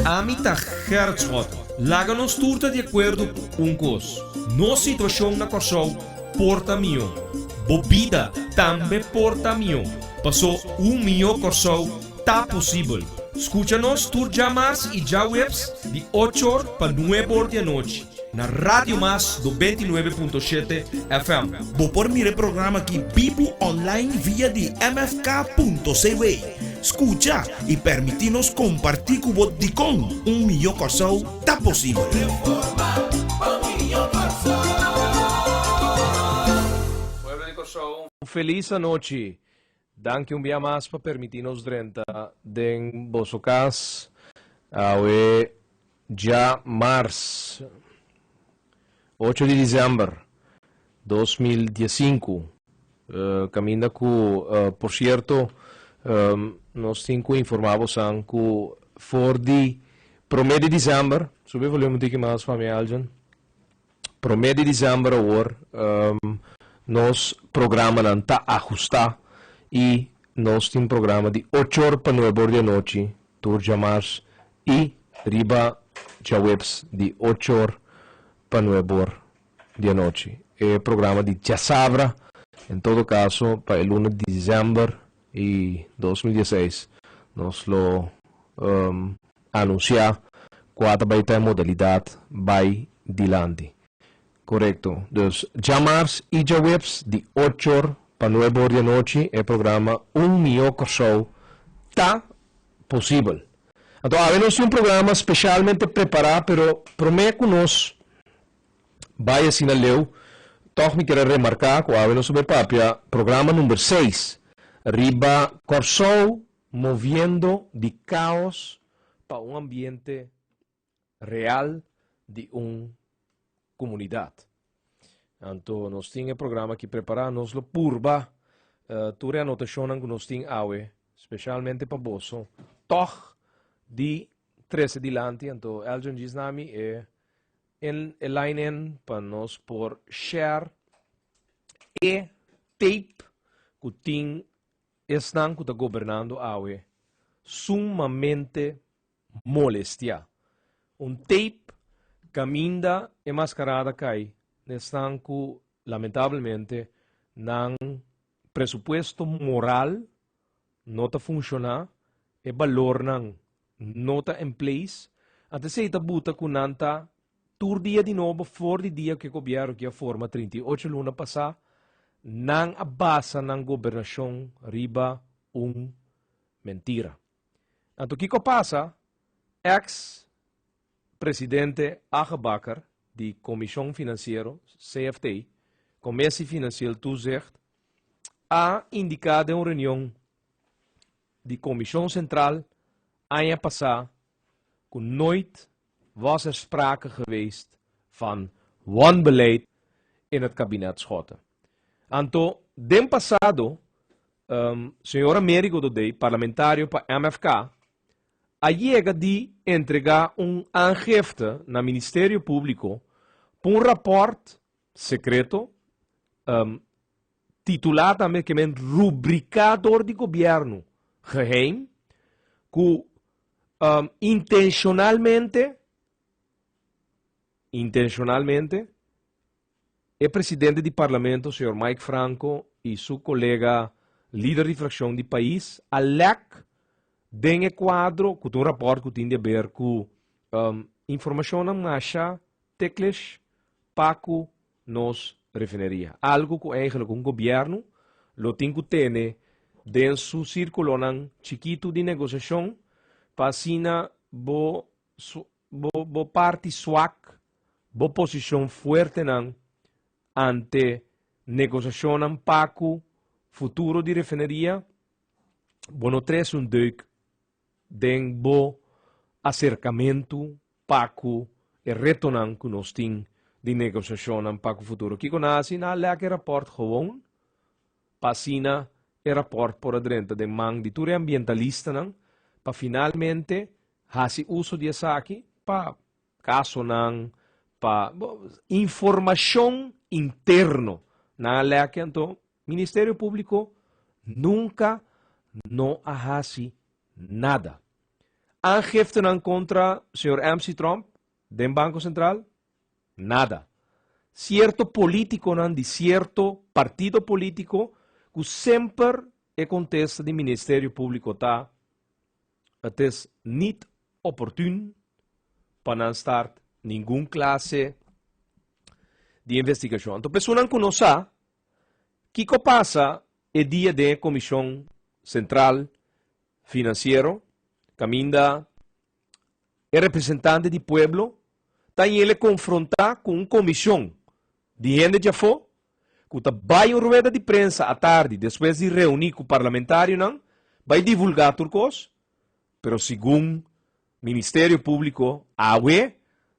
Ami ta Gerrit Schotten. Laga nos tur ta di akuerdo ku un kos, nos situashon na Kòrsou por ta mihó. Bo bida tambe por ta mihó, pasó un mihó Kòrsou ta posibel. Skucha nos tur djamars i djaweps di ocho or pa nuebe or di anochi na Radio Mas 99.7 FM. Bo por mira e programa aki bibu online via di mfk.cw. Skucha i permití nos kompartí ku bo dikon un mihó Kòrsou ta posibel. Pueblo di Kòrsou, un felis anochi. Danki un bia mas pa permití nos drenta den boso kas awe dja mars, ocho di dizèmber 2015, kaminda ku por sierto nos tin ku informá bosan ku for di promé di dizèmber, subi e volume un tiki mas pa mi Elgin. Promé di dizèmber awor nos programanan ta ahustá i nos tin programa di ocho or pa nuebe or di anochi tur djamars i riba djaweps di ocho or pa nuebe or di anochi. E programa di djasabra en todo kaso pa e luna di dizèmber i 2016 nos lo Anunsiá kua ta bai ta e modalidat bai dilanti. Korekto. Dus djamars i djaweps di ochor pa nuebe or di anochi e programa Un Mihó Kòrsou ta posibel. Anto awe nos tin un programa speshalmente prepará pero promé ku nos bai asina leu tòg mi kier a remarká ku awe nos ta bai papia programa number seis riba Kòrsou Moviendo di kaos pa un ambiente real di un komunidat. Anto nos tin e programa aki prepará, nos lo purba tur e anotashonnan ku nos tin awe, speshalmente pa boso, tòg di trese dilanti. Anto Eljon djis na mi e e line in pa nos por share e tape ku tin Esnan ku ta gobernando awe sumamente molestiá. Un tape kaminda e maskarada kai na esnan ku lamentablemente nan presupuesto moral no ta funshoná, e balornan no ta en place, anto esei ta buta ku nan ta tur dia di nobo for di dia ku e gobièrnu ki a forma 38 luna pasá, nan a basa nan gobernashon riba un mentira. Anto kiko a pasa? Eks presidente Age Bakker di Komishon Finansiero, CFT, Commissie Financieel Toezicht, a indiká den un reunion di Komishon Sentral aña pasá ku nooit was er sprake geweest van wanbeleid in het kabinet Schotte. Anto, den pasado, señor Amerigo Dodé, parlamentario pa MFK, a yega di entregá un aangifte na Ministerio Públiko pa un rapòrt sekreto, titulá tambe ke men rubriká dor di gobièrnu geheim, ku intenshonalmente, intenshonalmente, e presidente di parlamento señor Mike Franco i su kolega lider di frakshon di pais a lèk den e kuadro ku ta un rapòrt ku tin di aber ku informashonnan masha ticklish pa ku nos refineria. Algu ku eigenlijk un gobièrnu lo tin ku tene den su sírkulonan chikitu di negosiashon pa asina bo bo bo parti swak, bo posishon fuertenan ante negosiashonnan pa ku futuro di refineria, bo no trese un deuk den bo aserkamentu pa ku e retonan ku nos tin di negosiashonnan pa ku futuro. Kiko nan a hasi? Nan a lek e rapòrt gewoon pa asina e rapòrt por a drenta den man di tur e ambientalistanan pa finalmente hasi uso di esaki pa kasonan, pa informashon interno. Nan a lek anto Ministerio Públiko nunka no a hasi nada. Aangiftenan kontra señor MC Tromp den Banko Sentral? Nada. Sierto polítikonan di sierto partido polítiko ku semper e kontesta di Ministerio Públiko ta, Het is niet oportun pa nan start ningun klase di investigashon. Anto personan ku no sa kiko pasa e dia den e Komishon Sentral Finansiero kaminda e representante di pueblo ta yele konfrontá ku un komishon di hende djafó ku ta bai un rueda di prensa atardi despues di reuní ku parlamentarionan bai divulgá tur kos, pero segun Ministerio Públiko awe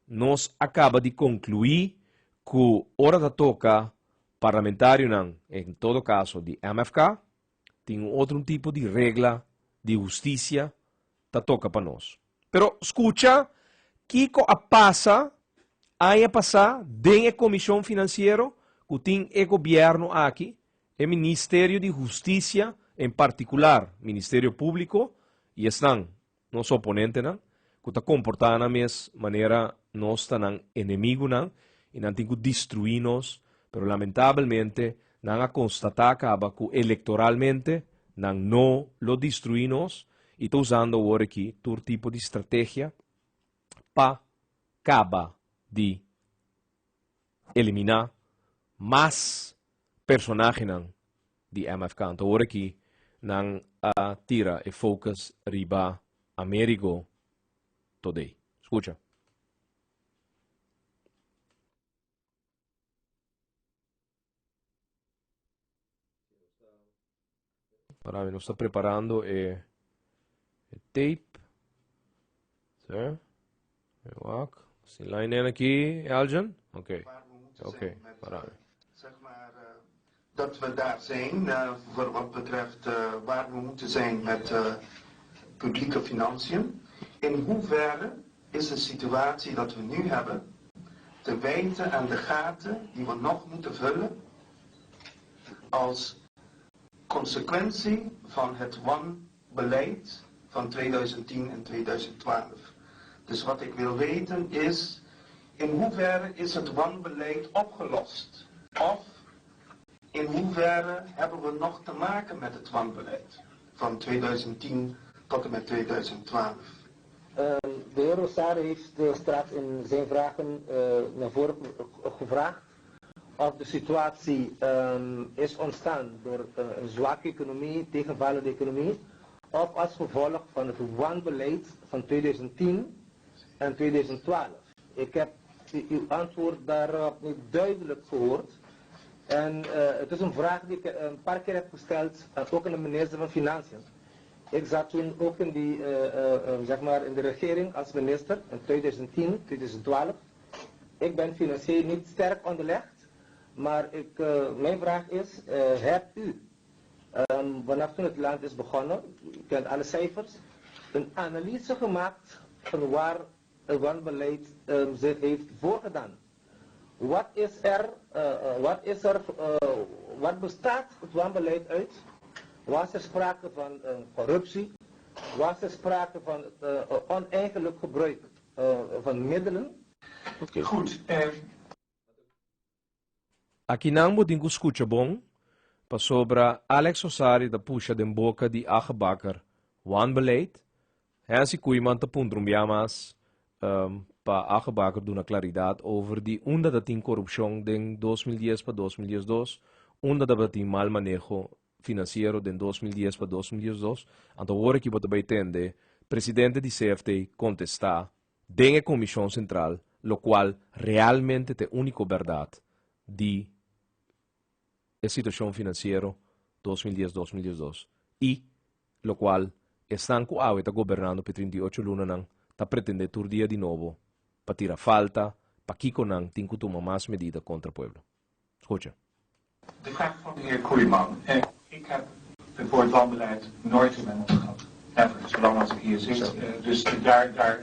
nos a kaba di konkluí ku ora ta toka parlamentarionan, en todo kaso di MFK, tin un otro tipo di regla di hustisia ta toka pa nos. Pero skucha kiko a pasa aña pasá den e komishon finansiero ku tin e gobièrnu aki, e Ministerio di Hustisia, en partikular Ministerio Públiko i esnan, nos oponentenan, ku ta komportá nan mes manera nos ta nan enemigunan i nan tin ku destruí nos, pero lamentabelmente nan a konstatá kaba ku elektoralmente nan no lo destruí nos i ta usando awor aki tur tipo di strategia pa kaba di eliminá mas personahenan di MFK. Anto awor aki nan a tira e focus riba Amerigo Thodé. Skucha. Para nos ta preparando e, e tape. Sí. Wak. Sin line aki, Elgin? Oké. Oké, para. Zeg maar dat we daar zijn voor wat betreft waar we moeten zijn met publieke financiën. In hoeverre is de situatie dat we nu hebben te wijten aan de gaten die we nog moeten vullen als consequentie van het wanbeleid van 2010 en 2012? Dus wat ik wil weten is, in hoeverre is het wanbeleid opgelost? Of in hoeverre hebben we nog te maken met het wanbeleid van 2010 tot en met 2012? De heer Rosario heeft straks in zijn vragen naar voren gevraagd of de situatie is ontstaan door een zwakke economie, tegenvallende economie, of als gevolg van het wanbeleid van 2010 en 2012. Ik heb uw antwoord daarop niet duidelijk gehoord. En het is een vraag die ik een paar keer heb gesteld, ook aan de minister van Financiën. Ik zat toen ook in, die, zeg maar in de regering als minister in 2010, 2012. Ik ben financieel niet sterk onderlegd, maar ik, mijn vraag is, hebt u, vanaf toen het land is begonnen, u kent alle cijfers, een analyse gemaakt van waar het wanbeleid zich heeft voorgedaan? Wat is er, wat is er, wat bestaat het wanbeleid uit? Was er sprake van corruptie? Was er sprake van oneigenlijk gebruik van middelen? Okay. Goed. Akinan bo tin ku skucha bon, pasobra Alex Rosario ta pusha den boka di Age Bakker wanbeleid. Hensi Koeiman ta puntra un bia mas pa Age Bakker duna klaridat over di unda ta tin korupshon den 2010 pa 2012, unda tabata tin mal maneho finansiero den 2010 pa 2012. Anto awor aki bo ta bai tende presidente di CFT kontestá den e Komishon Sentral lokual realmente ta e úniko bèrdat di e situashon finansiero 2010, 2012 i lokual esnan ku awe ta gobernando pa e 38 lunanan ta pretendé tur dia di nobo pa tira falta pakiko nan tin ku tuma mas medida kontra pueblo. Skucha. De vraag van de heer Koeiman. Ik heb het woord wanbeleid nooit in mijn mond gehad. Never, zolang als ik hier zit. Dus daar, daar,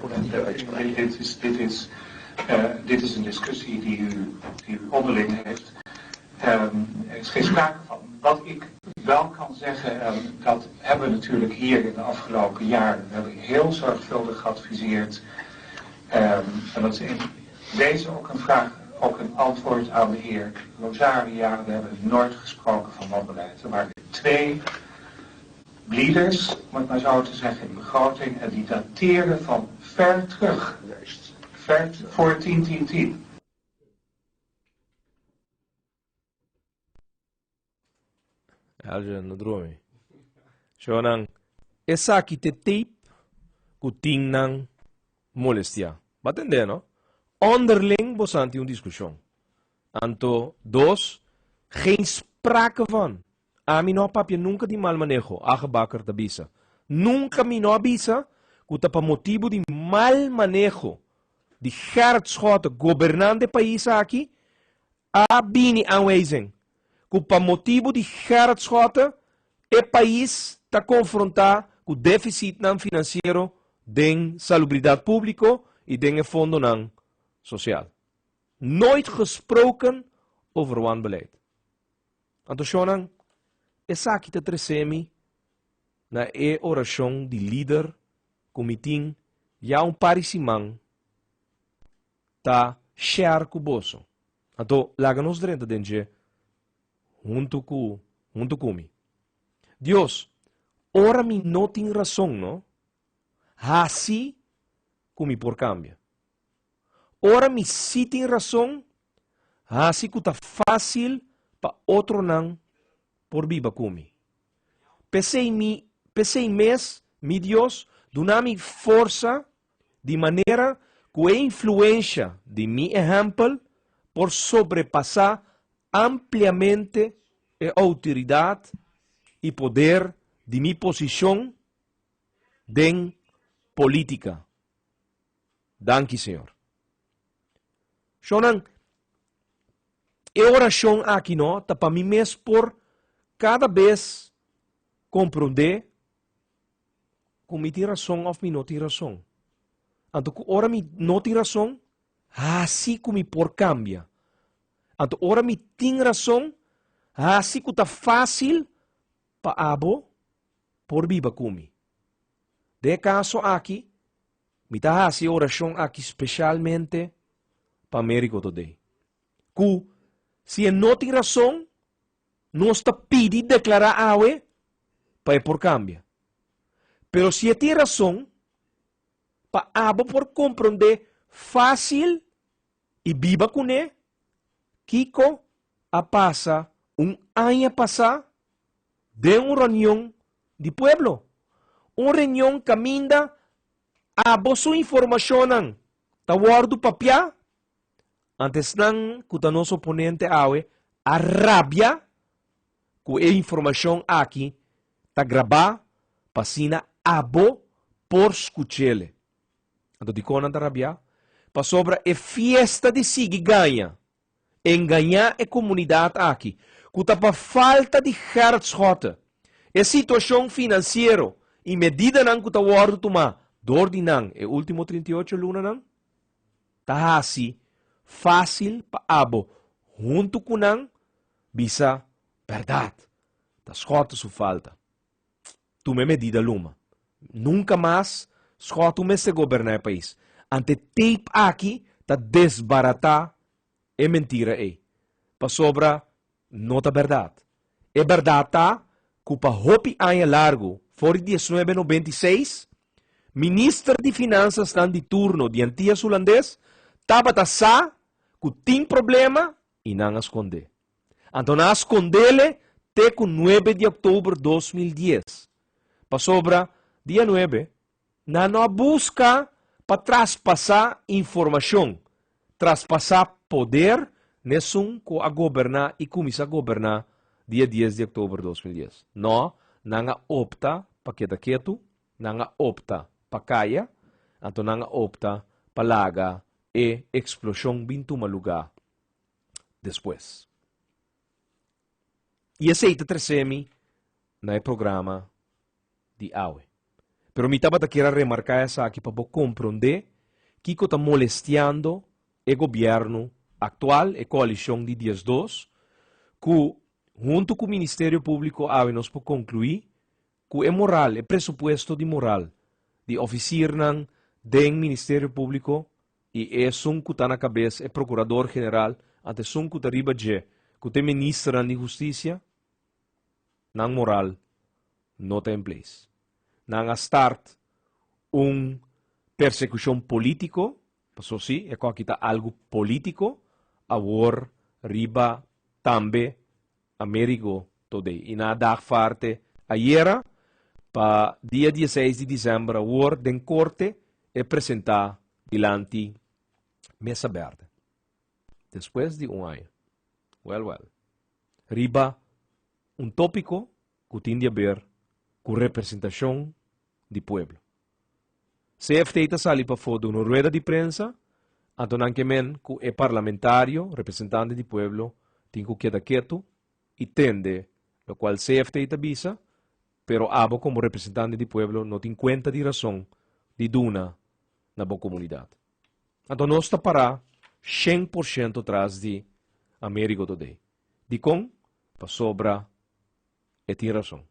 dit, is, dit, is, dit is een discussie die u, die u onderling heeft. Er is geen sprake van. Wat ik wel kan zeggen, en dat hebben we natuurlijk hier in de afgelopen jaren, we hebben heel zorgvuldig geadviseerd. En dat is in deze ook een vraag, ook een antwoord aan de heer Rosaria. We hebben nooit gesproken van wanbeleid. Er waren twee bleeders, om het maar zo te zeggen, in de begroting. En die dateren van ver terug. Juist. Ver voor 10, 10, 10. Elgin, no drumi. Shonan, esaki te tape ku tin nan molestia. Bo a tende, no? Onderling bosan tin un diskushon. Anto, dos, geen sprake van. Ami no a papia nunka di mal maneho, Agebakker ta bisa. Nunka mi no a bisa ku ta pa motibu di mal maneho di Gerrit Schotte, gobernante e pais aki, a bini aanwijzing ku pa motibu di Gerrit Schotte e pais ta konfrontá ku defisitnan finansiero den salubridat públiko i den e fondonan sosial. Nooit gesproken over wanbeleid. Anto shonnan, esaki ta trese mi na e orashon di lider ku mi tin ya un par di siman ta share ku boso. Anto laga nos drenta den dje huntu ku huntu ku mi. Dios, ora mi no tin rason no, hasi ku mi por kambia. Ora mi si tin rason, hasi ku ta fásil pa otronan por biba ku mi. P'esei mi, p'esei mes, mi Dios, duna mi forsa di manera ku e influensha di mi ehèmpel por sobrepasá ampliamente e outoridat i poder di mi posishon den polítika. Danki, Señor. Shonnan, e orashon aki no ta pa mi mes por kada bes komprondé ku mi tin rason òf mi no tin rason. Anto ku ora mi no tin rason, hasi ku mi por kambia. Anto ora mi tin rason, hasi ku ta fásil pa abo por biba ku mi. Den e kaso aki, mi ta hasi e orashon aki speshalmente pa Americo Today. Ku si e no tin rason, nos ta pidi deklará awe pa e por kambia. Pero si e tin rason, pa abo por komprondé fásil i biba kuné, kiko a pasa un aña pasá den un reunion di pueblo. Un reunion kaminda abo su informashonnan ta wòrdu papiá. Ante esnan ku ta nos oponente awe a rabia ku e informashon aki ta grabá pa asina abo por skuch'ele. Anto dikon nan ta rabiá? Pasobra e fiesta di sigui gaña, engañá e komunidat aki, ku ta pa falta di Gerrit Schotte, e situashon finansiero i medidanan ku ta wòrdu tumá dor di nan e último 38 lunanan, ta hasi fásil pa abo huntu ku nan bisa bèrdat, ta Schotte su falta. Tuma e medida luma. Nunka mas Schotte mester goberná e pais. Ante tape aki ta desbaratá e mentira ei. Pasobra no ta bèrdat. E bèrdat ta ku pa hopi aña largu, for di 1996, minister di finansasnan di turno di Antias Hulandes tabata sa ku tin problema i nan a skondé. Anto nan a skondele te ku nuebe di òktober 2010. Pasobra dia nuebe, nan no a buska pa traspasá informashon, traspasá poder n'esun ku a goberná i kuminsá goberná dia dies di òktober 2010. No, nan a opta pa keda ketu, nan a opta pa kaya, anto nan a opta pa laga e eksploshon bin tuma lugá despues. I esei ta trese mi na e programa di awe. Pero mi tabata kier a remarká esaki pa bo komprondé kiko ta molestiando e gobièrnu aktual, e koalishon di diesdos, ku. Huntu ku Ministerio Públiko awe nos por konkluí ku e moral, e presupuesto di moral di ofisirnan den Ministerio Públiko i esun ku ta na kabes, e Prokurador General, ante esun ku ta riba dje, ku ta e Ministernan di Hustisia, nan moral no ta in place. Nan a start un persekushon polítiko, paso si, e koki ta algu polítiko, awor riba tambe Amerigo Thodé. I nan a dagvaarte ayera pa dia dieseis di december awor den korte e presentá dilanti mesa berde. Despues di un aña. Wèl wèl. Riba un tópiko ku tin di aber ku representashon di pueblo. CFT ta sali pafó duna un rueda di prensa, anto nan ke men ku e parlamentario, representante di pueblo, tin ku keda ketu i tende lokual CFT ta bisa, pero abo komo representante di pueblo no tin kuenta di rason di duna na bo komunidat. Anto nos ta pará 100% tras di Amerigo Thodé. Dikon? Pasobra e tin rason.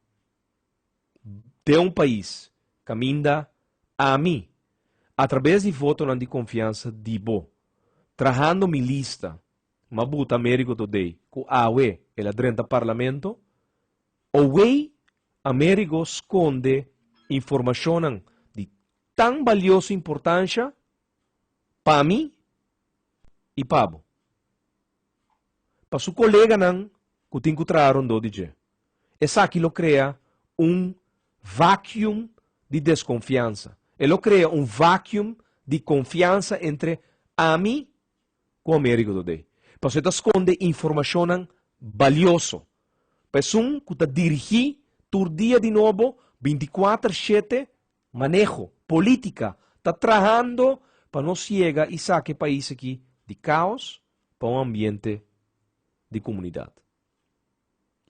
Den un pais kaminda ami, atrabes di votonan di konfiansa di bo, trahando mi lista, m'a buta Amerigo Thodé ku awe el a drenta parlamento, owei Amerigo skonde informashonnan di tan balioso importansha pa mi i pa bo. Pa su koleganan ku tin ku traha rondó di dje. Esaki lo krea un vacuum di deskonfiansa. E lo krea un vacuum di konfiansa entre ami ku Amerigo Thodé. Pasobra e ta skonde informashonnan balioso. Pa esun ku ta dirigí tur dia di nobo 24 shete maneho, polítika, ta trahando pa nos yega i saka e pais aki di kaos pa un ambiente di komunidat.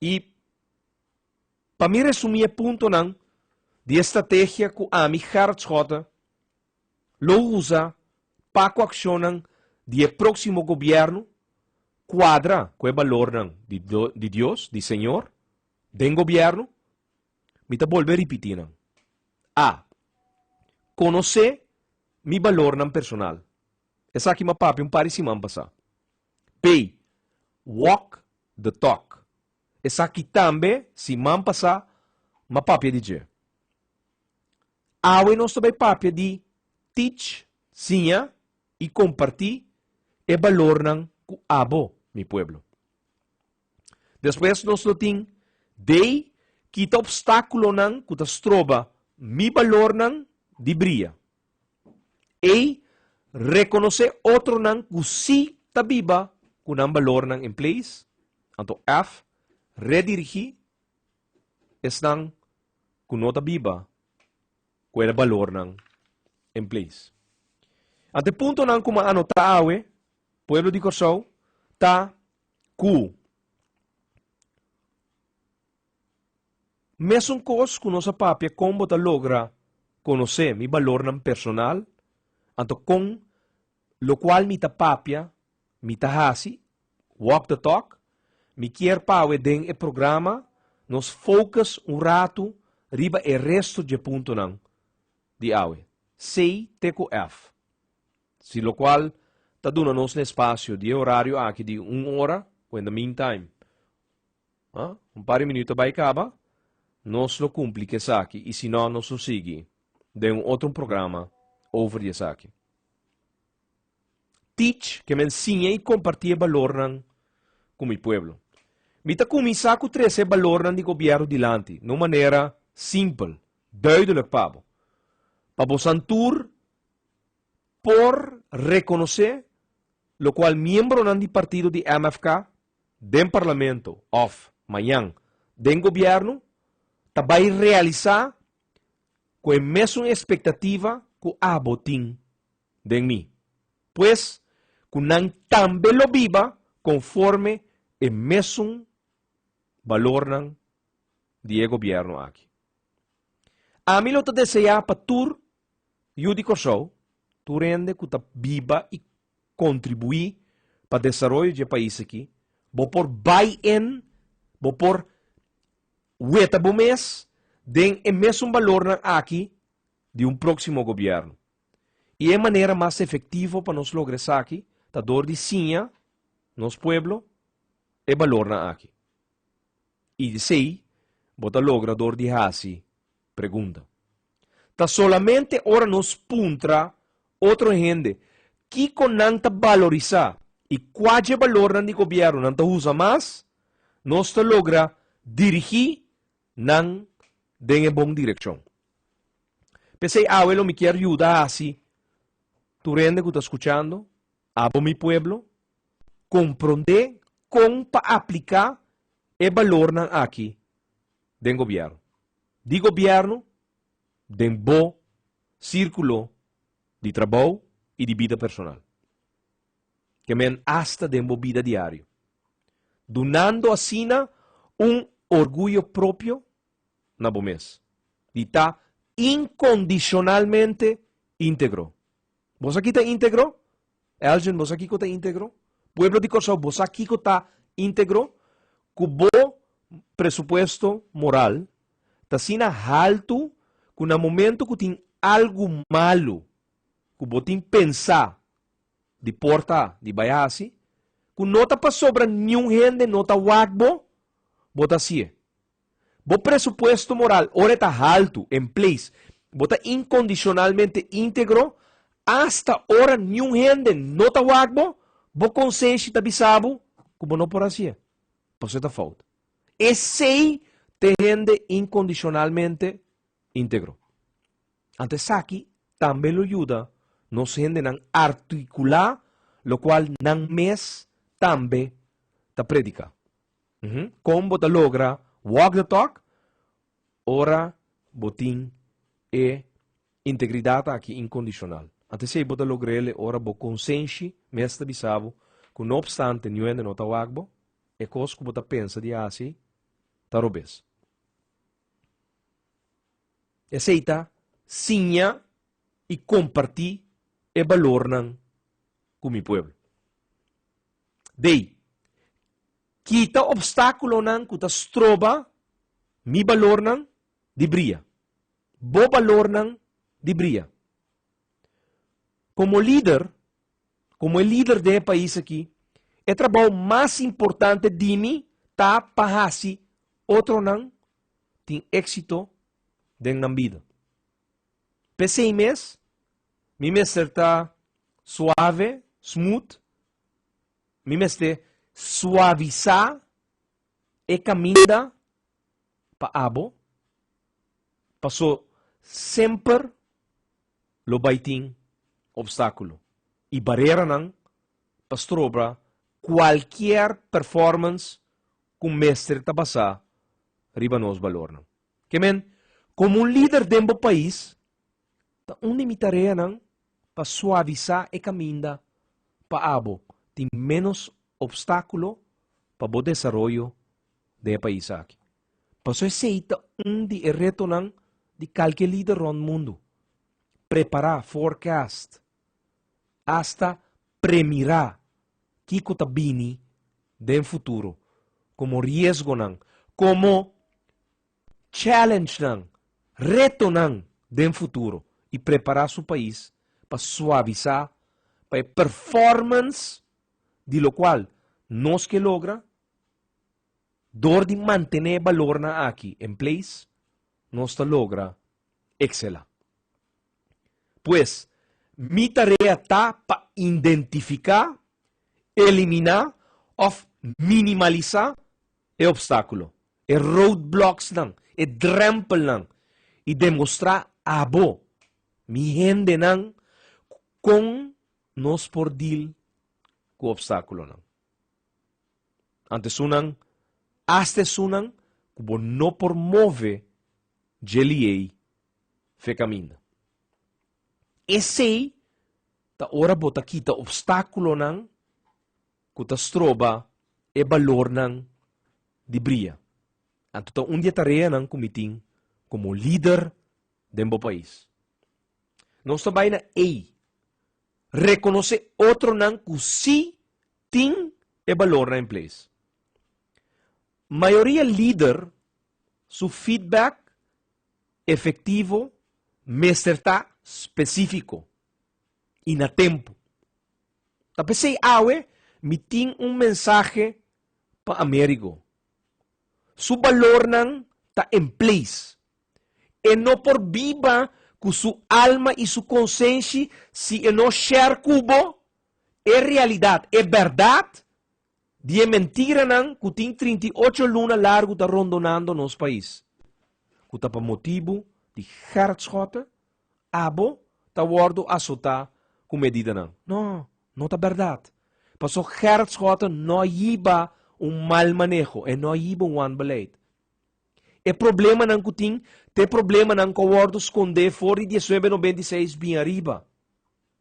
I pa mi resumí e puntonan di e strategia ku ami Gerrit Schotte lo usa pa ku akshonnan di e próksimo gobièrnu kuadra ku e balornan di di Dios, di Señor, den gobièrnu, mi ta bolbe ripití nan. A. Konosé mi balornan personal. Esaki mi a papia un par di siman pasá. B. Walk the talk. Esaki tambe siman pasá mi a papia di dje. Awe nos ta bai papia di teach, siña i kompartí e balornan ku abo, mi pueblo. Despues nos lo tin D. Kita obstákulonan ku ta stroba mi balornan di bria. E. Rekonosé otronan ku sí ta biba ku nan balornan in place. Anto F. Redirigí esnan ku no ta biba ku e balornan in place. Anto e puntonan ku mi a anotá awe, pueblo di Kòrsou, ta ku mesun kos ku nos a papia kon bo ta logra konosé mi balornan personal, anto kon lokual mi ta papia mi ta hasi, walk the talk, mi kier pawe den e programa nos focus un ratu riba e resto dje puntonan di awe, C te ku F. Si lokual ta duna nos un espasio di e orario aki di un ora, ku in the meantime, ah, un par di minuut a bai kaba, nos lo kumpli ku esaki i si no nos lo sigui den un otro programa over di esaki. Teach, ke men siña i kompartí e balornan ku mi pueblo. Mi ta kuminsá ku trese e balornan di gobièrnu dilanti na un manera simpel, duidelijk pa bo. Pa bosan tur por rekonosé lokual miembronan di partido di MFK den parlamento òf mañan den gobièrnu ta bai realisá ku e mesun espektativa ku abo tin den mi. Pues, ku nan tambe lo biba konforme e mesun balornan di e gobièrnu aki. Ami lo ta deseá pa tur yu di Kòrsou, tur hende ku ta biba i kontribuí pa desaroyo dje pais aki, bo por bai en. Bo por weta bo mes den e mesun balornan aki di un próksimo gobièrnu. I e manera mas efektivo pa nos logra esaki ta dor di siña nos pueblo e balornan aki. I esei bo ta logra dor di hasi pregunta. Ta solamente ora nos puntra otro hende kiko nan ta balorisá i kua dje balornan di gobièrnu nan ta usa mas, nos ta logra dirigí nan den e bon direkshon. P'esei awe lo mi kier yuda hasi tur hende ku ta skuchando, abo mi pueblo, komprondé kon pa apliká e balornan aki den gobièrnu. Di gobièrnu den bo sírkulo di trabou i di bida personal. Ke men asta den bo bida diario. Dunando asina un orguyo propio na bo mes, di ta inkondishonalmente íntegro. Bo sa ki ta íntegro? Elgin, bo sa kiko ta íntegro? Pueblo di Kòrsou, bo sa kiko ta íntegro? Ku bo presupuesto moral ta asina haltu ku na momento ku tin algu malu ku bo tin pensá di por ta di bai hasi, ku no ta pasobra niun hende no ta wak bo, bo ta hasié. Bo presupuesto moral ora e ta haltu, en place, bo ta inkondishonalmente íntegro, asta ora niun hende no ta wak bo, bo konsenshi ta bisa bo ku bo no por hasié, pasobra e ta fout. Esei ta e hende inkondishonalmente íntegro. Anto esaki tambe lo yuda nos hendenan artikulá lokual nan mes tambe ta prediká. Kon bo ta logra walk the talk? Ora bo tin e integridat aki inkondishonal. Anto esei bo ta logr'el e ora bo konsenshi mes ta bisa bo ku no opstante niun hende no ta wak bo, e kos ku bo ta pensa di hasi ta robes. Esei ta siña i kompartí e balornan ku mi pueblo. Dei, kita obstákulonan ku ta stroba mi balornan di bria, bo balornan di bria. Komo lider, komo e lider den e pais aki, e trabou mas importante di mi ta pa hasi otronan tin éksito den nan bida. P'esei mes, mi mester ta suave, smooth, mi mester suavisá e kaminda pa abo, paso semper lo bai tin opstákulo i bareranan pa stroba kualkier performance ku mester ta basá riba nos balornan. Ke men, komo un lider den bo pais, ta un di mi tareanan pa suavisá e kaminda pa abo tin ménos opstákulo pa bo desaroyo den e pais aki. Pasobra esei ta un di e retonan di kalke lider rònt mundu, prepará, forecast, asta premirá kiko ta bini den futuro komo riesgonan, komo challengenan, retonan den futuro i prepará su pais pa suavisá pa e performance di lokual nos ke logra dor di mantené e balornan aki en place nos ta logra ekselá. Pues, mi tarea ta pa identifiká, eliminá òf minimalisá e opstákulo, e roadblocks-nan, e drèmpelnan i demostrá abo, mi hendenan, kon nos por deal ku opstákulonan. Anto esunnan, asta esunnan ku bo no por move dje liei fe kaminda. Esei ta ora bo ta kita opstákulonan ku ta stroba e balornan di bria. Anto ta un di e tareanan ku mi tin komo lider den bo pais. Nos ta bai na ei rekonosé otronan ku sí tin e balornan en place. Mayoria lider su feedback efectivo mester ta specifico y na tempo. Ta p'esey awe mi tin un mensahe pa Amerigo. Su balornan ta en place. E no por biba cu su alma y su consenshi si e no share cu bo e realidad, e berdad di e mentiranan ku tin 38 luna largu ta rondonando nos pais, ku ta pa motibu di Gerrit Schotte, abo ta wòrdu asotá ku medidanan. No, no ta bèrdat. Paso Gerrit Schotte no a hiba un mal maneho, e no a hiba un wanbeleid. E problemanan ku tin ta e problemanan ku a wòrdu skondé for di 1996 bin ariba.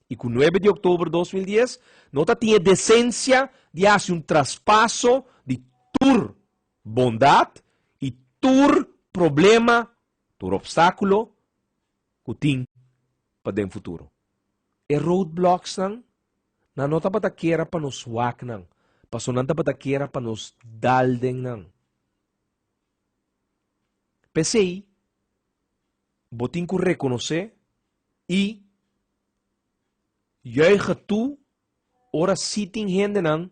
I ku nuebe di oktober 2010 no ta tin e desensia di hasi un traspaso di tur bondat i tur problema, tur opstákulo ku tin pa den futuro. E roadblocks-nan, nan no tabata kera pa nos wak nan, paso nan tabata kera pa nos dal den nan. P'esei, bo tin ku rekonosé i juiche toe ora si tin hendenan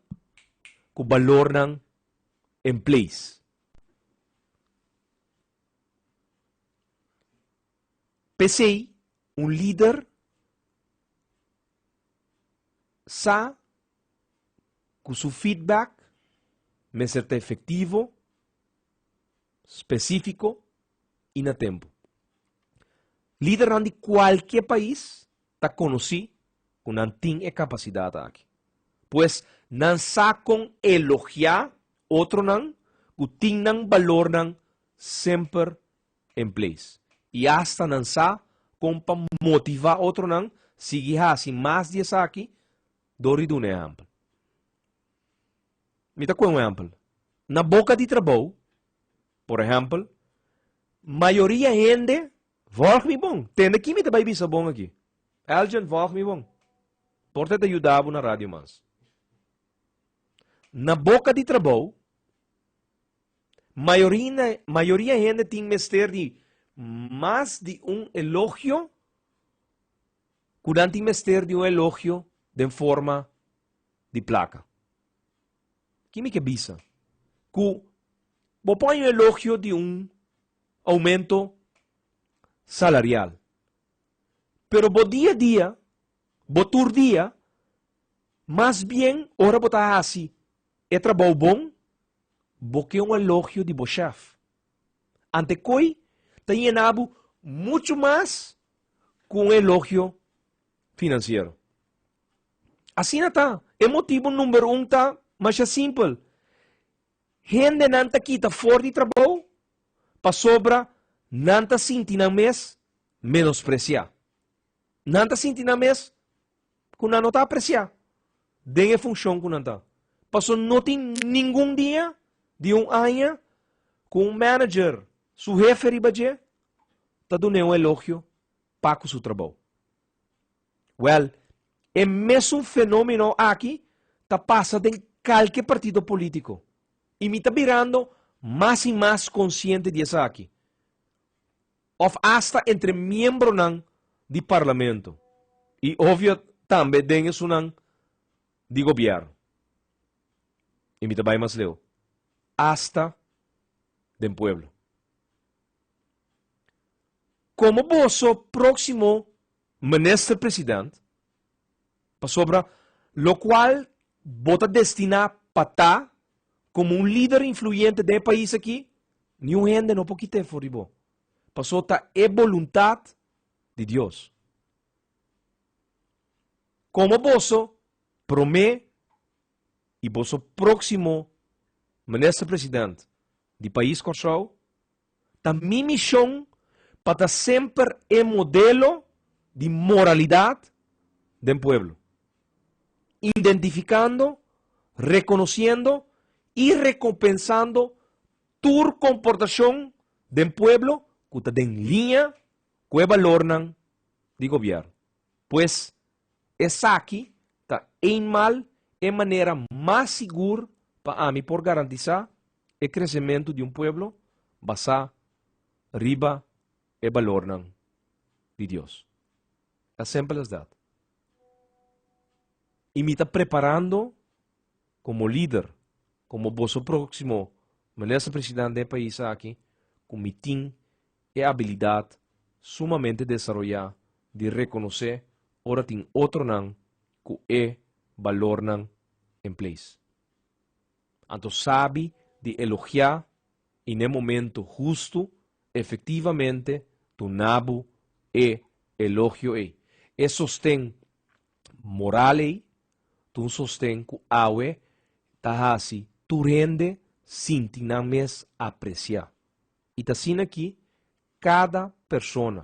ku balornan en place. P'esei un lider sa ku su feedback mester ta efektivo, spesífiko i na tempu. Lidernan di kualke pais ta konosí ku nan tin e kapasidat aki. Pues nan sa kon elogiá otronan ku tin nan balornan semper en place. I asta nan sa kon pa motivá otronan sigui hasi mas di esaki dor di duna ehèmpel. Mi ta kue un ehèmpel. Na boka di trabou, por ehèmpel, mayoria hende vòlg mi bon. Tende ki mi ta bai bisa bon aki. Elgin, vòlg mi bon. Por ta e ta yuda bo na radio mas. Na boka di trabou, mayoria, mayoria hende tin mester di mas di un elogio ku nan tin mester di un elogio den forma di plaka. Ki mi ke bisa? Ku bo por haña un elogio di un oumento salarial, pero bo dia a dia, bo tur dia, mas bien ora bo ta hasi e trabou bon, bo ke un elogio di bo shèf. Ante koi ta yena bo muchu mas ku un elogio finansiero. Asina ta. E motibu number un ta masha simpel. Hendenan ta kita for di trabou pasobra nan ta sinti nan mes menospresiá. Nan ta sinti nan mes ku nan no ta apresiá den e funshon ku nan ta. Pasobra no tin ningun dia di un aña ku un manager su hefe riba dje ta dun'é un elogio pa ku su trabou. Wèl, e mesun fenómeno aki ta pasa den kalke partido polítiko i mi ta birando mas i mas konsiente di esaki, òf asta entre miembronan di parlamento i ovio tambe den esunnan di gobièrnu. I mi ta bai mas leu, asta den pueblo. Komo boso próksimo Minister President, pasobra lokual bo ta destiná pa ta komo un lider influyente den e pais aki, niun hende no por kit'é for di bo, paso ta e boluntat di Dios. Komo boso promé i boso próksimo Minister President di pais Kòrsou, Ta mi mishon pa ta semper e modelo di moralidat den pueblo, identifikando, rekonosiendo i rekompensando tur komportashon den pueblo ku ta den liña ku e balornan di gobièrnu. Pues, esaki ta eenmaal e manera mas sigur pa ami por garantisá. E kresementu di un pueblo basá riba e balornan di Dios. As simple as that. I mi ta preparando komo lider, komo boso próksimo minister presidente den e pais aki, ku mi tin e abilidat sumamente desaroyá di rekonosé ora tin otronan ku e balornan en place. Anto sabi di elogiá i n'e momento hustu efektivamente duna bo e elogio ei. E sosten moral ei ta un sosten ku awe ta hasi tur hende sinti nan mes apresiá. I ta asina ki kada persona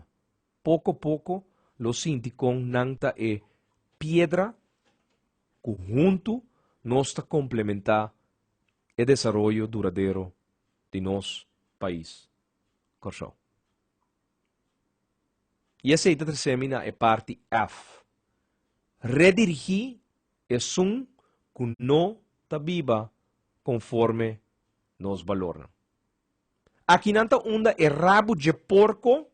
poko poko lo sinti kon nan ta e piedra ku huntu nos ta komplementá e desaroyo duradero di nos pais Kòrsou. I esei ta trese mi na e parti F, redirigí esun ku no ta biba konforme nos balornan. Akinan ta unda e rabu dje porko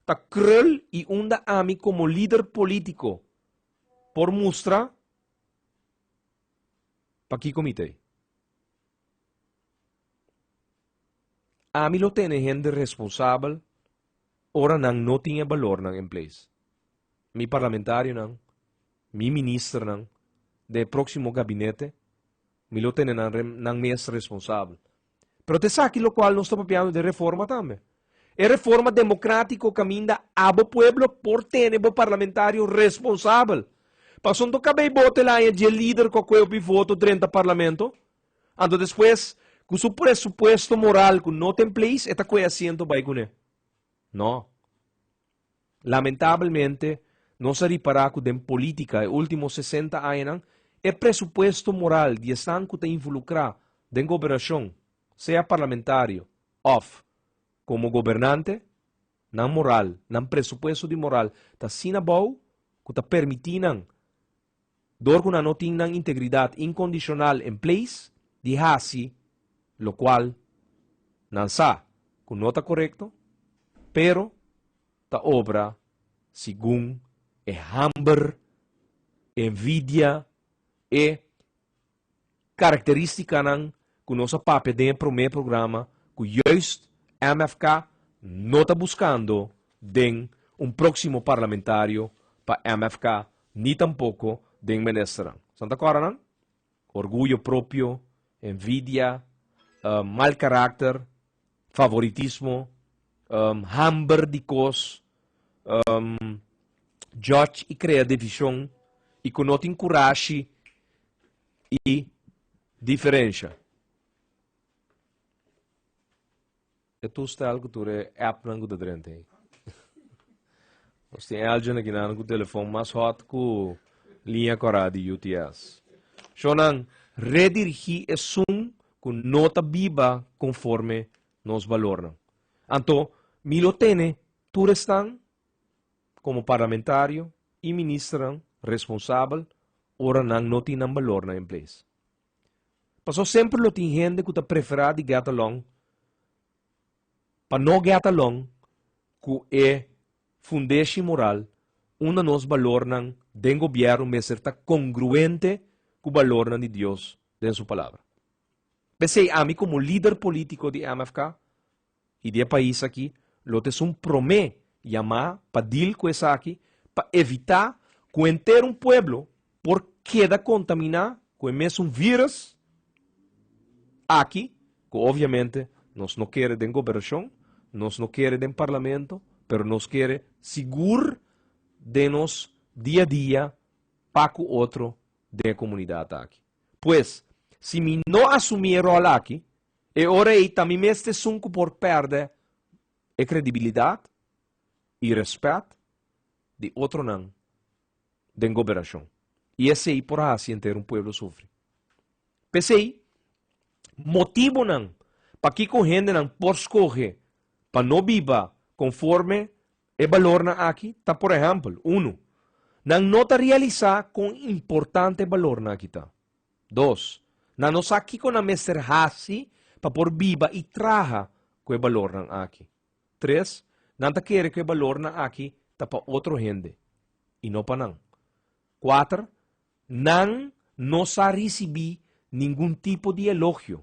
ta krul i unda ami komo lider polítiko por mustra pakiko mi ta ei. Ami lo tene hende responsabel ora nan no tin e balornan en place. Mi parlamentarionan, mi ministernan den e próksimo gabinete, mi lo tene nan nan mes responsabel. Pero ta esaki lokual nos ta papiando den reforma tambe. E reforma demokratiko kaminda abo pueblo por tene bo parlamentario responsabel. Pasobra no kabei bote laña dje lider ku a kohe hopi voto drenta parlamento, anto despues ku su presupuesto moral ku no ta en place e ta kohe asiento bai kuné. No. Lamentabelmente nos a ripará ku den polítika e último sesenta añanan e presupuesto moral di esnan ku ta involukrá den gobernashon, sea parlamentario òf komo gobernante, nan moral, nan presupuesto di moral ta asina abou ku ta permití nan, dor ku nan no tin nan integridat inkondishonal en place, di hasi lokual nan sa ku no ta korekto, pero ta obra segun e hamber, envidia, e karakteristikanan ku nos a papia den e promé programa ku juist MFK no ta buskando den un próksimo parlamentario pa MFK ni tampoko den ministernan. San ta kòrda nan? Orguyo propio, envidia, mal karakter, favoritismo, hamber di kos, judge i krea divishon i ku no tin kurashi i diferensha. E toestel ku tur e appnan ku ta drenta ei. Nos tin Elgin akinan ku telefon mas hot ku liña kòrá di UTS. Shownan, redirigí esun ku no ta biba konforme nos balornan. Anto, mi lo tene tur esnan komo parlamentario i ministernan responsabel ora nan no tin nan balornan en place. Paso semper lo tin hende ku ta preferá di get along pa no get along ku e fundeshi moral unda nos balornan den gobièrnu mester ta kongruente ku balornan di Dios den su Palabra. P'esei ami komo lider polítiko di MFK i di e pais aki lo ta esun promé yamá pa dil ku esaki pa evitá ku henter un pueblo por keda kontaminá ku e mesun vírus aki ku obviamente nos no kere den gobernashon, nos no kere den parlamento, pero nos kere sigur den nos dia dia pa ku otro den e komunidat aki. Pues, si mi no asumí e ròl aki, E ora ei ta mi mes ta esun ku por pèrdè e kredibilidat i rèspèt di otronan den goberashon, i esei por hasi henter un pueblo sufri. P'esei, motibunan pakiko hendenan por skohe pa no biba konforme e balornan aki ta, por ehèmpel, unu, nan no ta realisá kon importante e balornan aki ta. Dos, nan no sa kiko nan mester hasi pa por biba i traha ku e balornan aki. Tres, nan ta kere ku e balornan aki ta pa otro hende i no pa nan. Kuater, nan no sa risibí ningun tipo di elogio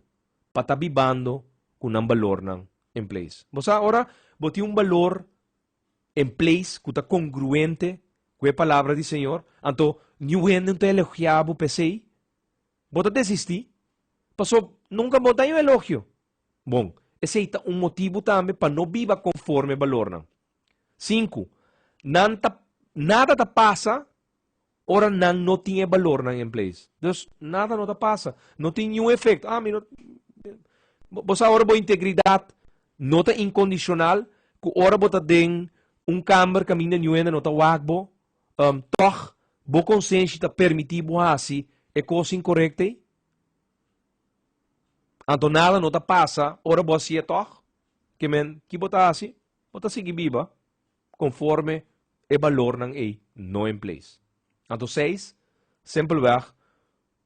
pa ta bibando ku nan balornan en place. Bo sa ora bo tin un balor en place ku ta kongruente ku e palabra di Señor, anto niun hende no ta elogiá bo p'esei, bo ta desistí, paso nunka bo ta haña un elogio. Bon, esei ta un motibu tambe pa no biba konforme e balornan. Sinku, nan ta nada ta pasa ora nan no tin e balornan en place. Dus, nada no ta pasa. No tin niun efekto. Ah, mi no. Bo sa ora bo integridat no ta inkondishonal, ku ora bo ta den un kamber kaminda niun hende no ta wak bo, tòg bo konsenshi ta permití bo hasi e kos inkorekto ei? Anto nada no ta pasa ora bo hasié tòg? Ke men, ki bo ta hasi? Bo ta sigui biba konforme e balornan ei no en place. Anto seis, simpelweg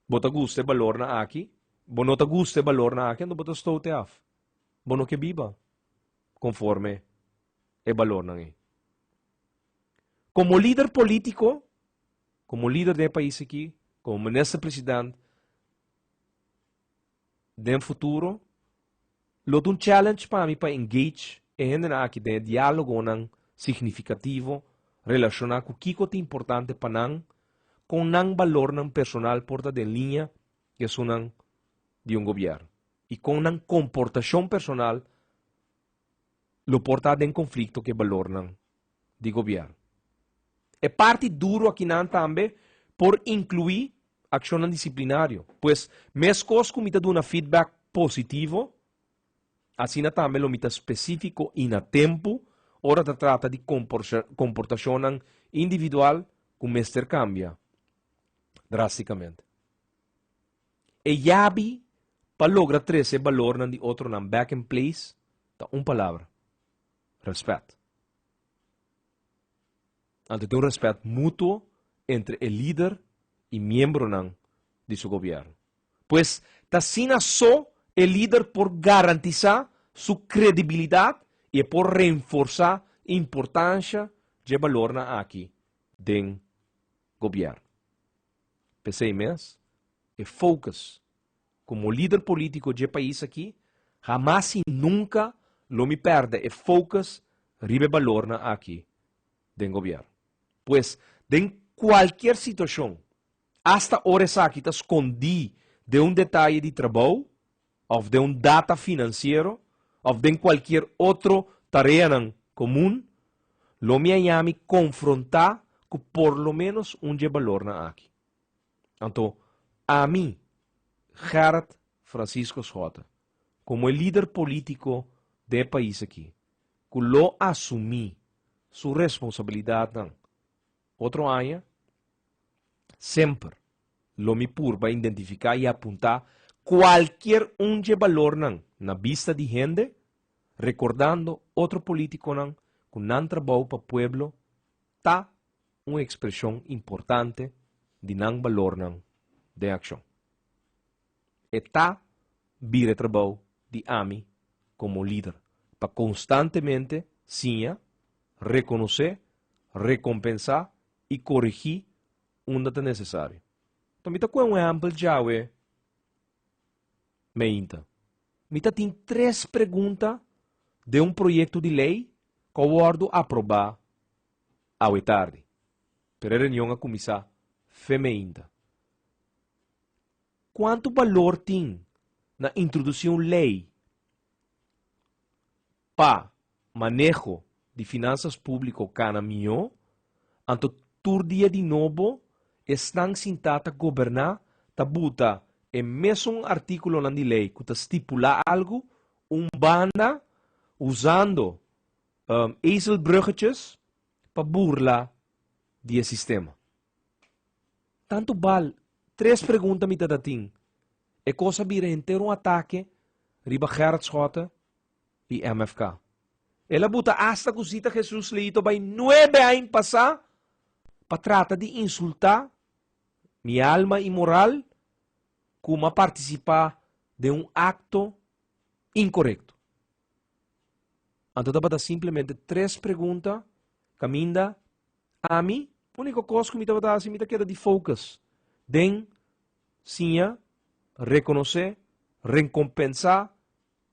bo ta gusta e balornan aki, bo no ta gusta e balornan aki, anto bo ta stote af. Bo no ke biba konforme e balornan ei. Komo lider polítiko, komo lider den e pais aki, komo minister president, Den futuro, lo ta un challenge pa mi pa engage e hendenan aki den e diálogonan signifikativo relashoná ku kiko ta importante pa nan, kon nan balornan personal por ta den liña ku esunnan di un gobièrnu i kon nan komportashon personal lo por ta den konflikto ku e balornan di gobièrnu. E parti duru akinan tambe por inkluí akshonnan disiplinario. Pues, meskos ku mi ta duna feedback positivo, asina tambe lo mi ta spesífiko i na tempu ora ta trata di komportashonnan individual ku mester kambia drástikamente. E yabi pa logra trese e balornan di otronan back in place ta un palabra, rèspèt. Anto tin un rèspèt mutuo entre e lider i miembronan di su gobièrnu. Pues, ta asina so e lider por garantisá su kredibilidat i e por renforsá importansha dje balornan aki den gobièrnu. P'esei mes, e focus komo lider polítiko dje pais aki, hamas i nunka lo mi pèrdè e focus riba e balornan aki den gobièrnu. Pues, den kualkier situashon, asta ora esaki ta skondí den un detaye di trabou òf den un data finansiero òf den kualkier otro tareanan komun, lo mi haña mi konfrontá ku por lo ménos un dje balornan aki. Anto, ami, Gerrit Francisco Schotte, komo e lider polítiko den e pais aki, ku lo asumí su responsabilidatnan otro aña, semper lo mi purba identifiká i apuntá kualkier un dje balornan na bista di hende, rekordando otro polítikonan ku nan trabou pa pueblo ta un ekspreshon importante di nan balornan den akshon. E ta bira e trabou di ami komo lider pa konstantemente siña, rekonosé, rekompensá i korigí unda ta nesesario. Ta mi ta kohe un ehèmpel djawe meinta. Mi ta tin tres pregunta den un proyekto di lei ku a wòrdu aprobá awe tardi, pero e reunion a kuminsá fe meinta. Kuantu balor tin na introdusí un lei pa maneho di finansas públiko kana mihó, anto tur dia di nobo esnan sintá ta goberná ta buta e mesun artíkulonan di lei ku ta stipulá algu un banda usando ezelbruggetjes pa burla di e sistema. Tantu bal, tres pregunta mi ta ta tin. E kos a bira henter un atake riba Gerrit Schotte i MFK. El a buta asta ku sita Jesus Leito bai nuebe ain pasá pa trata di insultá mi alma i moral ku m'a partisipá den un akto. Inkorekto. Anto tabata simplemente tres pregunta kaminda ami úniko kos ku mi tabata hasi mi ta keda di focus den siña, rekonosé, rekompensá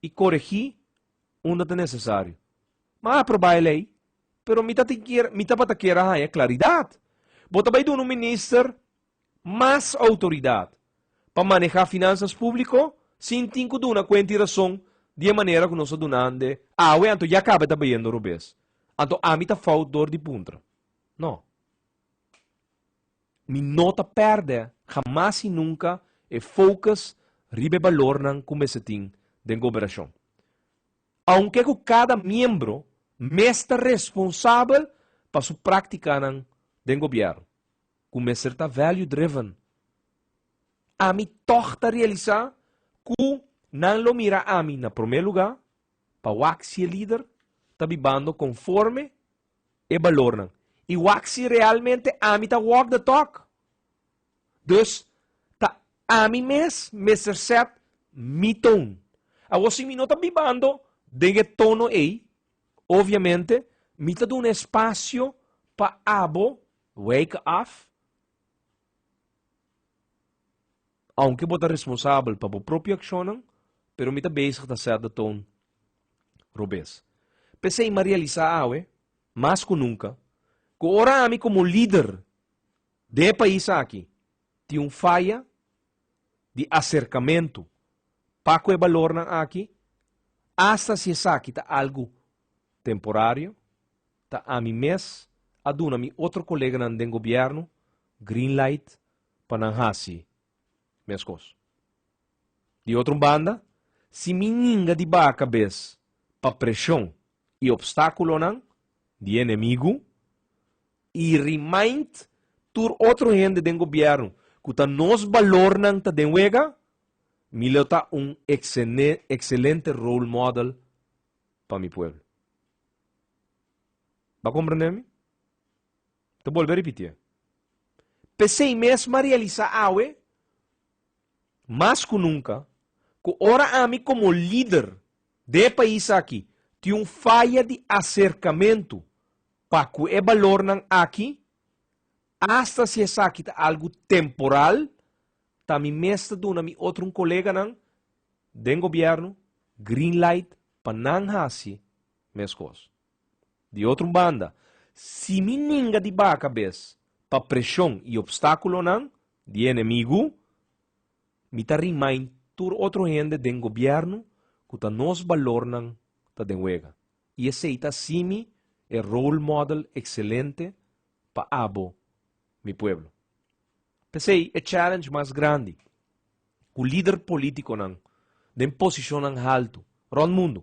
i koregí unda ta nesesario. M'a aprobá e lei, pero mi ta tin kier mi tabata kier a haña klaridat. Bo ta bai duna un minister mas outoridat pa manehá finansas públiko sin tin ku duna kuenta i rason di e manera ku nos a dunande awe anto ya kaba e ta bayendo robes. Anto ami ta fout dor di puntra. No. Mi no ta pèrdè hamas i nunka e focus riba e balornan ku mester tin den goberashon. Aunke ku kada miembro mes ta responsabel pa su práktikanan den gobièrnu, ku mester ta value driven, ami tòg ta realisá ku nan lo mira ami na promé lugá pa wak si e lider ta bibando konforme e balornan i wak si realmente ami ta walk the talk. Dus, ta ami mes mester set mi toon. Awor si mi no ta bibando den e tono ei, obviamente mi ta duna espasio pa abo wijk af, aunke bo ta responsabel pa bo propio akshonnan, pero mi ta bezig ta set de toon robes. P'esei mi a realisá awe, mas ku nunka, ku ora ami komo lider den e pais aki tin un faya di aserkamentu pa ku e balornan aki, asta si esaki ta algu temporario, ta ami mes a duna mi otro koleganan den gobièrnu green light pa nan hasi meskos. Di otro un banda, si mi ninga di baha kabes pa preshon i opstákulonan di e enemigu i remind tur otro hende den gobièrnu ku ta nos balornan ta den wega, mi lo ta un ekselente role model pa mi pueblo. Bo a komprendé mi? Ta bolbe ripitié. P'esei mes m'a realisá awe, mas ku nunka, ku ora ami komo lider den e pais aki tin un faya di aserkamentu pa ku e balornan aki, asta si esaki ta algu temporal, ta mi mes ta duna mi otro un koleganan den gobièrnu green light pa nan hasi meskos. Di otro un banda, si mi ninga di baha kabes pa preshon i opstákulonan di e enemigu, mi ta remind tur otro hende den gobièrnu ku ta nos balornan ta den wega. I esei ta hasi mi e role model ekselente pa abo, mi pueblo. P'esei e challenge mas grandi ku lider polítikonan den posishonnan haltu rònt mundu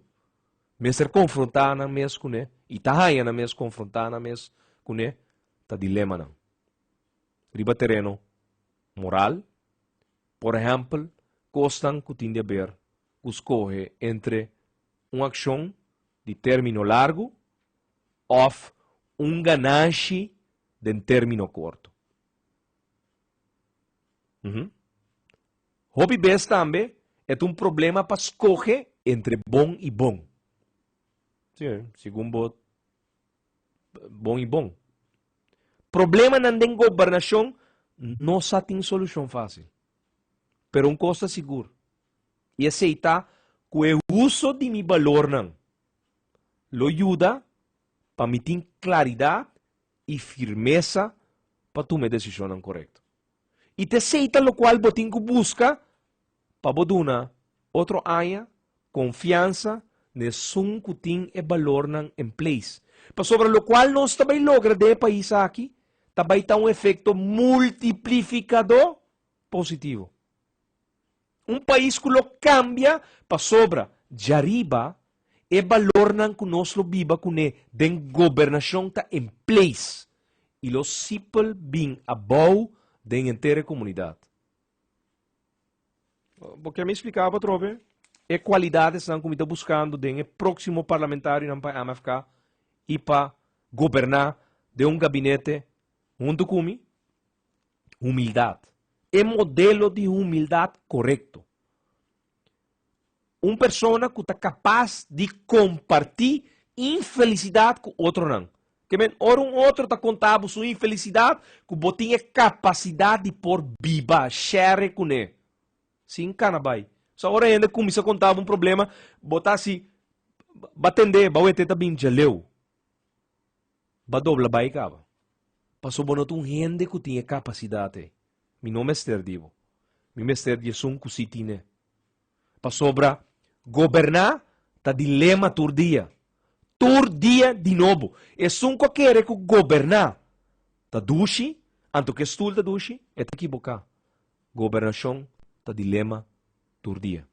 mester konfrontá nan mes kuné i ta haña nan mes konfrontá nan mes kuné ta dilemanan riba tereno moral, por ehèmpel kosnan ku tin di aber ku skohe entre un akshon di término largu òf un ganashi den término korto. Hopi bes tambe e ta un problema pa skohe entre bon i bon. Sí, segun bo bon i bon. Problemanan den gobernashon no sa tin solushon fásil. Pero un kos ta sigur, i esei ta ku e uso di mi balornan lo yuda pa mi tin klaridat i firmesa pa tuma e desishonnan korekto. I ta esei ta lokual bo tin ku buska pa bo duna otro aña konfiansa na esun ku tin e balornan en place. Pasobra lokual nos ta bai logra den e pais aki ta bai ta un efekto multiplifikadó positivo. Un pais ku lo kambia pasobra djariba e balornan ku nos lo biba kuné den gobernashon ta en place i lo sipel bin abou den henter e komunidat. Bo ke mi splika bo atrobe e kualidadesnan ku mi ta buskando den e próksimo parlamentarionan pa MFK i pa goberná den un gabinete huntu ku mi? Humildat. E modelo di humildat korekto. Un persona ku ta kapas di kompartí infelisidat ku otronan. Ke men, ora un otro ta konta bo su infelisidat, ku bo tin e kapasidat di por biba, share kuné. Sin kana bai. So ora hende kuminsá konta bo un problema, bo ta hasi, Ba tend'é, ba wet'é ta bin djaleu. Ba dobla bai kaba. Pasobra bo no ta un hende ku tin e kapasidat ei. Mi no mester di bo. Mi mester di esun ku si tin e. Pasobra goberná ta dilema tur dia. Tur dia di nobo. Esun ku a kere ku goberná ta dushi, anto ku e stul ta dushi, e ta kiboká. Gobernashon ta dilema tur dia.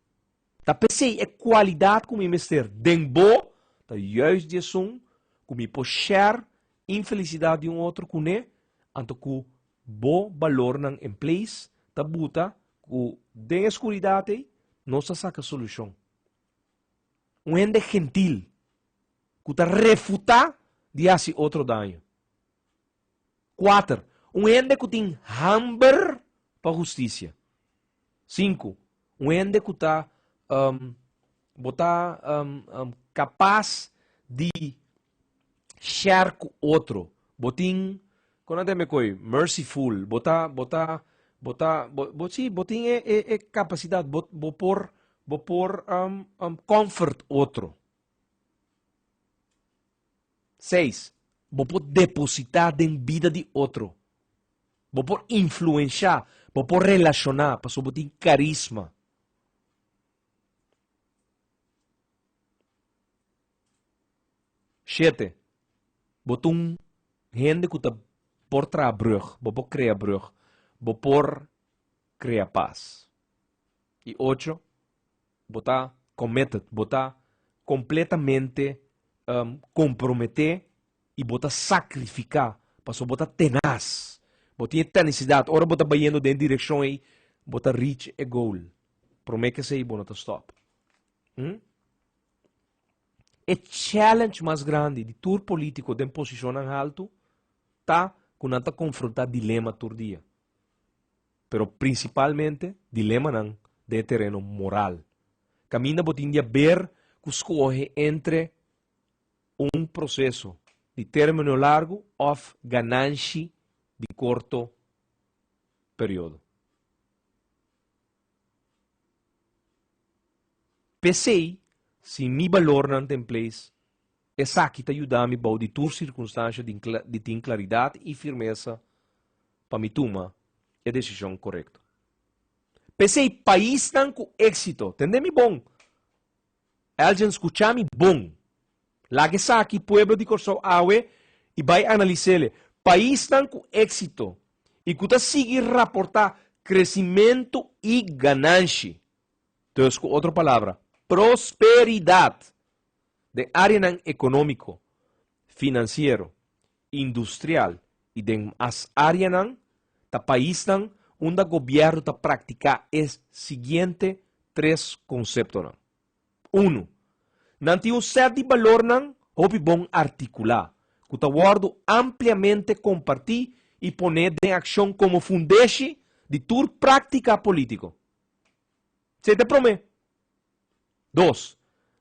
Ta p'esei e kualidat ku mi mester den bo ta juist di esun ku mi por share infelisidat di un otro kuné, anto ku bo balornan en place ta buta ku den e skuridat ei nos ta saka solushon. Un hende gentil ku ta refutá di hasi otro daño. Kuater, un hende ku tin hamber pa hustisia. Sinku, un hende ku ta bo ta kapas di share ku otro. Bo tin, kon nan ta yama e koi? Merciful. Bo ta, bo ta, bo ta, bo si, bo tin e e kapasidat, bo bo por bo por comfort otro. Seis, bo por depositá den bida di otro. Bo por influenshá, bo por relashoná pasobra bo tin karisma. Shete, bo ta un hende ku ta por traha brùg, bo por krea brùg, bo por krea pas. I ocho, Bo ta committed, bo ta completamente comprometé y bo ta sacrifica, pasobra bo ta tenaz. Bo tin e tenacidad, ora bo ta bayendo den e direccion ey, bo ta reach e goal. Prome ke esey bo no ta stop. E challenge mas grandi di tur politico den posicionnan halto ta cu nan ta confronta dilema tur dia. pero prinsipalmente dilemanan den e tereno moral. Kaminda bo tin di haber ku skohe entre un proseso di término largu òf gananshi di korto periodo. P'esei, si mi balornan ta en place, esaki ta yuda mi bou di tur sirkunstansha di tin klaridat i firmesa pa mi tuma e desishon korekto. P'esei paisnan ku éksito, tende mi bon, Elgin skucha mi bon, laga esaki pueblo di Kòrsou awe i bai analis'ele, paisnan ku éksito i ku ta sigui raportá kresimentu i gananshi, dus ku otro palabra, prosperidat den áreanan ekonómiko, finansiero, industrial i den mas áreanan, ta paisnan unda gobièrnu ta praktiká e siguiente tres konseptonan. Unu, nan tin un sèt di balornan hopi bon artikulá, ku ta wòrdu ampliamente kompartí i poné den akshon komo fundeshi di tur práktika polítiko. Esei ta e promé. Dos,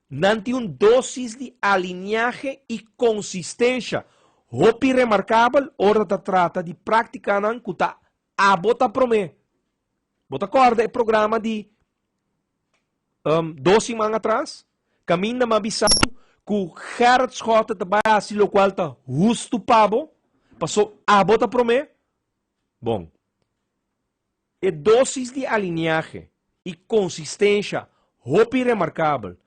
nan tin un dósis di alineahe i konsistensha hopi remarkabel ora ta trata di práktikanan ku ta abo ta promé. Bo ta kòrda e programa di dos siman atras? Kaminda m'a bisa bo ku Gerrit Schotte ta bai hasi lokual ta hustu pa bo, paso abo ta promé? Bon. E dósis di alineahe i konsistensha hopi remarkabel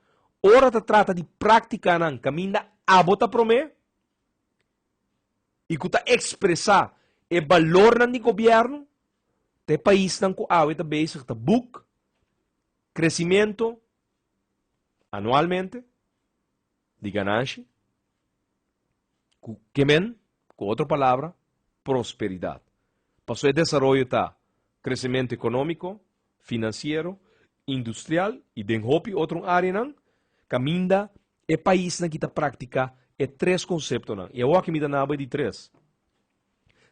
ora ta trata di práktikanan kaminda abo ta promé i ku ta ekspresá e balornan di gobièrnu ta e paisnan ku awe ta bezig ta buk kresimentu anualmente di gananshi ku ke men, ku otro palabra, prosperidat. Pasobra e desaroyo ta kresementu ekonómiko, finansiero, industrial i den hopi otro áreanan kaminda e paisnan ki ta praktiká e tres konseptonan. I awor aki mi ta naba e di tres.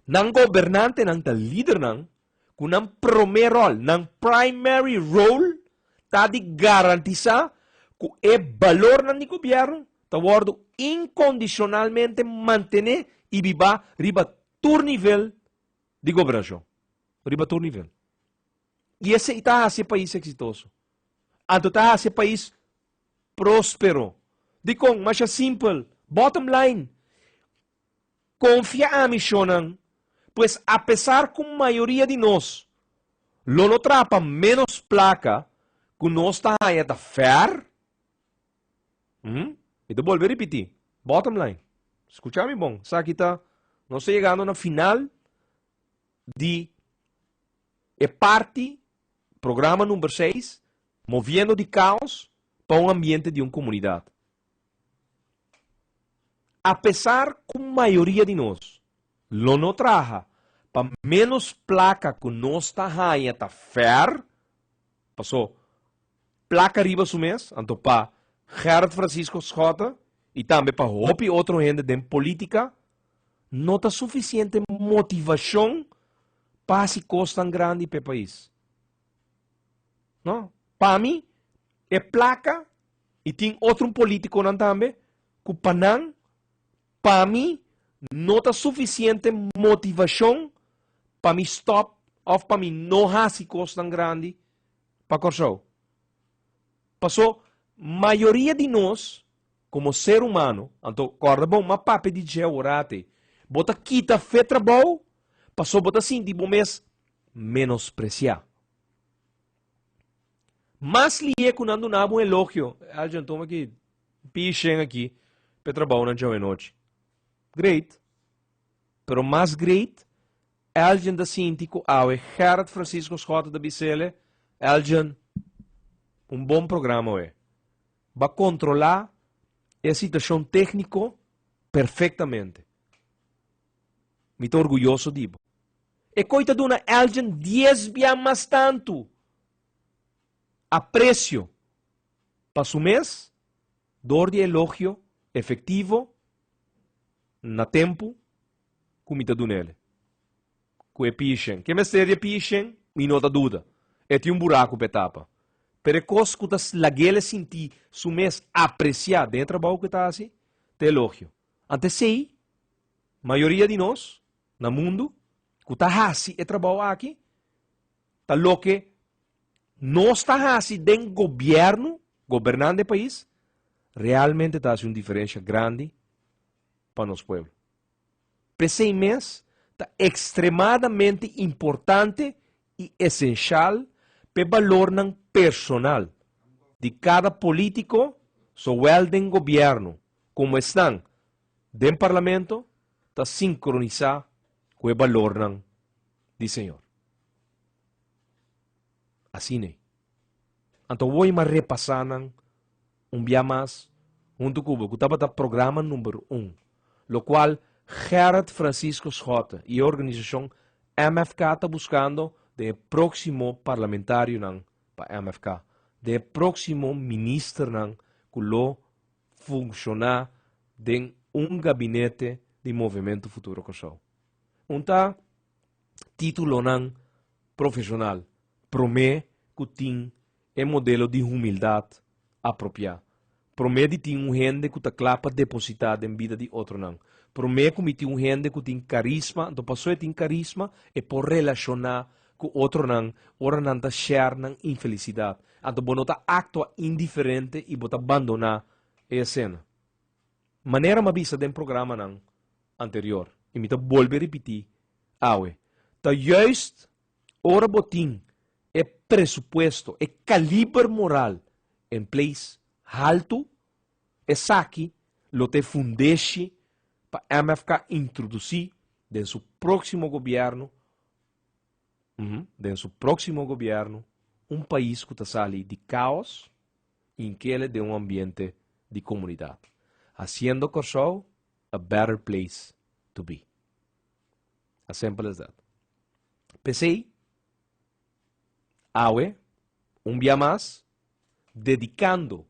Nan gobernantenan ta lidernan ku nan promé ròl, nan primary role, ta di garantisá ku e balornan di gobièrnu ta wòrdu inkondishonalmente mantené i bibá riba tur nivel di gobernashon. Riba tur nivel. I esei ta hasi e pais eksitoso. Anto ta hasi e pais próspero. Dikon? Masha simpel. Bottom line, Konfia ami, shonnan, pues apesar ku mayoria di nos lo no traha pa ménos plaka ku nos ta haña ta fèr, hm, mi ta bolbe ripití, bottom line, skucha mi bon, esaki ta, nos ta yegando na final di e parti, programa number seis, moviendo di kaos pa un ambiente di un komunidat. Apesar ku mayoria di nos lo no traha pa ménos plaka ku nos ta haña ta fèr, pasó plaka riba su mes, anto pa Gerrit Francisco Schotte i tambe pa hopi otro hende den polítika, no ta sufisiente motivashon pa hasi kosnan grandi pa e pais. No. Pa mi, e plaka I tin otro politiconan tambe cu pa nan, pa mi no ta suficiente motivacion pa mi stop of pa mi no haci cosnan grandi pa Corsou. Paso mayoria di nos como ser humano, anto corda bon, m'a papia di dje aworate, bo ta kita fe trabou paso bo ta sinti bo mes menosprecia. Mas lié ku nan duna bo un elogio. Elgin, tuma aki pishen aki p'e trabounan djawe nochi. Great. Pero mas great, Elgin ta sinti ku awe Gerrit Francisco Schotte ta bis'ele, Elgin, un bon programa awe. Bo a kontrolá e situashon tékniko perfektamente. Mi ta orguyoso di bo. E koi ta duna Elgin dies bia mas tantu aprecio pa su mes dor di elogio efectivo na tempu cu mi ta dunele. Cu e pishen. Ke mester di e pishen? Mi no ta duda. E tin un buracu p'e tapa. Pero e cos cu ta lag'ele sinti su mes aprecia den e trabou cu e ta haci, ta elogio. Ante esey, mayoria di nos na mundu ku ta hasi e trabou aki, ta loke nos ta hasi den gobièrnu, gobernando e pais, realmente ta hasi un diferensha grandi pa nos pueblo. P'esei mes ta ekstremadamente importante i esenshal p'e balornan personal di kada polítiko, sowel den gobièrnu komo esnan den Parlamento ta sinkronisá ku e balornan di Señor. Asina ei. Anto awor mi a repasá nan un bia mas huntu ku bo, ku tabata programa number un, lokual Gerrit Francisco Schotte i e organisashon MFK ta buskando den e próksimo parlamentarionan pa MFK, den e próksimo ministernan ku lo funshoná den un gabinete di Movementu Futuro Kòrsou. Un ta títulonan profeshonal promé ku tin e modelo di humildat apropiá, promé di tin un hende ku ta kla pa depositá den bida di otronan, promé ku mi tin un hende ku tin karisma, anto pasobra e tin karisma e por relashoná ku otronan ora nan ta share nan infelisidat. Anto bo no ta aktua indiferente i bo ta bandoná e esena. Manera m'a bisa den programanan anterior i mi ta bolbe ripití awe, ta juist ora bo tin e presupuesto, e kaliber moral en place haltu, esaki lo ta e fundeshi pa MFK introdusí den su próksimo gobièrnu Den su próksimo gobièrnu, un pais ku ta sali di káos i inkele den un ambiente di komunidat, hasiendo Kòrsou a better place to be. As simple as that. P'esei, awe, un bia mas, dedikando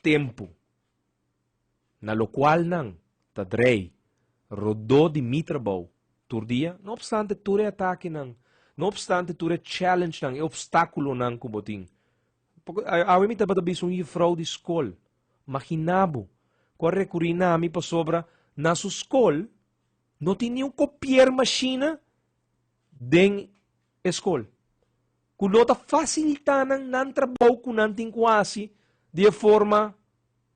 tempu na lokual nan ta drei rodó di mi trabou tur dia, no opstante tur e atakenan, no opstante tur e challengenan, e opstákulonan ku bo tin. Awe mi tabata bisa un jufrouw di skol, Magina bo, ku a rekurí na mi pasobra na su skol no tin ni un kopiermashina den e skol, ku lo ta fasilitá nan nan trabou ku nan tin ku hasi di e forma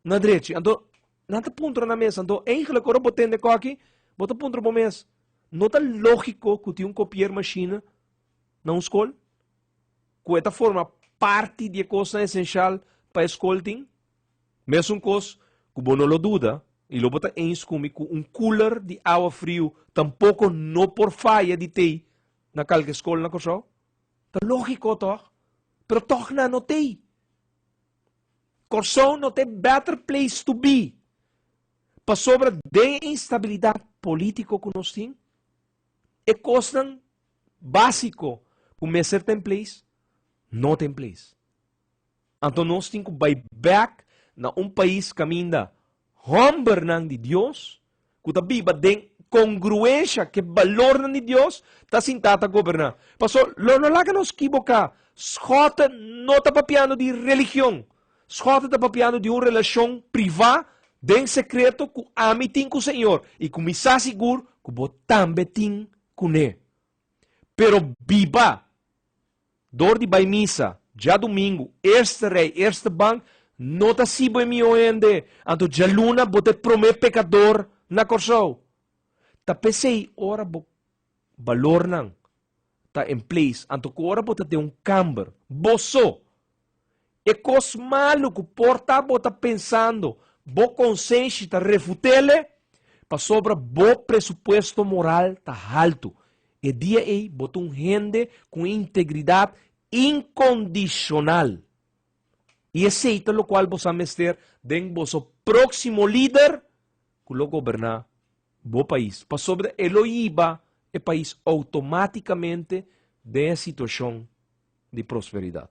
na drechi. Anto nan ta puntra nan mes, anto eigenlijk ora bo tende koki, bo ta puntra bo mes, no ta lógiko ku tin un kopiermashina na un skol? Ku e ta forma parti di e kosnan esenshal pa e skol tin? Mesun kos ku bo no lo duda i lo bo ta eens ku mi ku un cooler di awa friu tampoko no por faya di tei na kalke skol na Kòrsou. Ta lógiko tòg? Pero tòg nan no tei. Kòrsou no ta e better place to be pasobra den e instabilidat polítiko ku nos tin, e kosnan básiko ku mester ta in place no ta in place. Anto nos tin ku bai bèk na un pais kaminda hòmbernan di Dios ku ta biba den kongruensha ku e balornan di Dios ta sintá ta goberná. Paso lo no laga nos kiboká, Schotte no ta papiando di religion. Schotte ta papiando di un relashon privá den sekreto ku ami tin ku Señor i ku mi sa sigur ku bo tambe tin kuné. Pero biba Dor di bai misa djadumingu, eerste rij, eerste bank, no ta si bo e mihó hende, anto djaluna bo ta e promé pekador na Kòrsou. Ta p'esei ora bo balornan ta en place, anto ku ora bo ta den un kamber, bo so, e kos malu ku por ta bo ta pensando, bo konsenshi ta refut'ele, pasobra bo presupuesto moral ta haltu. E dia ei bo ta un hende ku un integridat inkondishonal. I esei ta lokual bo sa mester den boso próksimo lider ku lo goberná bo pais, pasobra e lo hiba e pais outomátikamente den e situashon di prosperidat.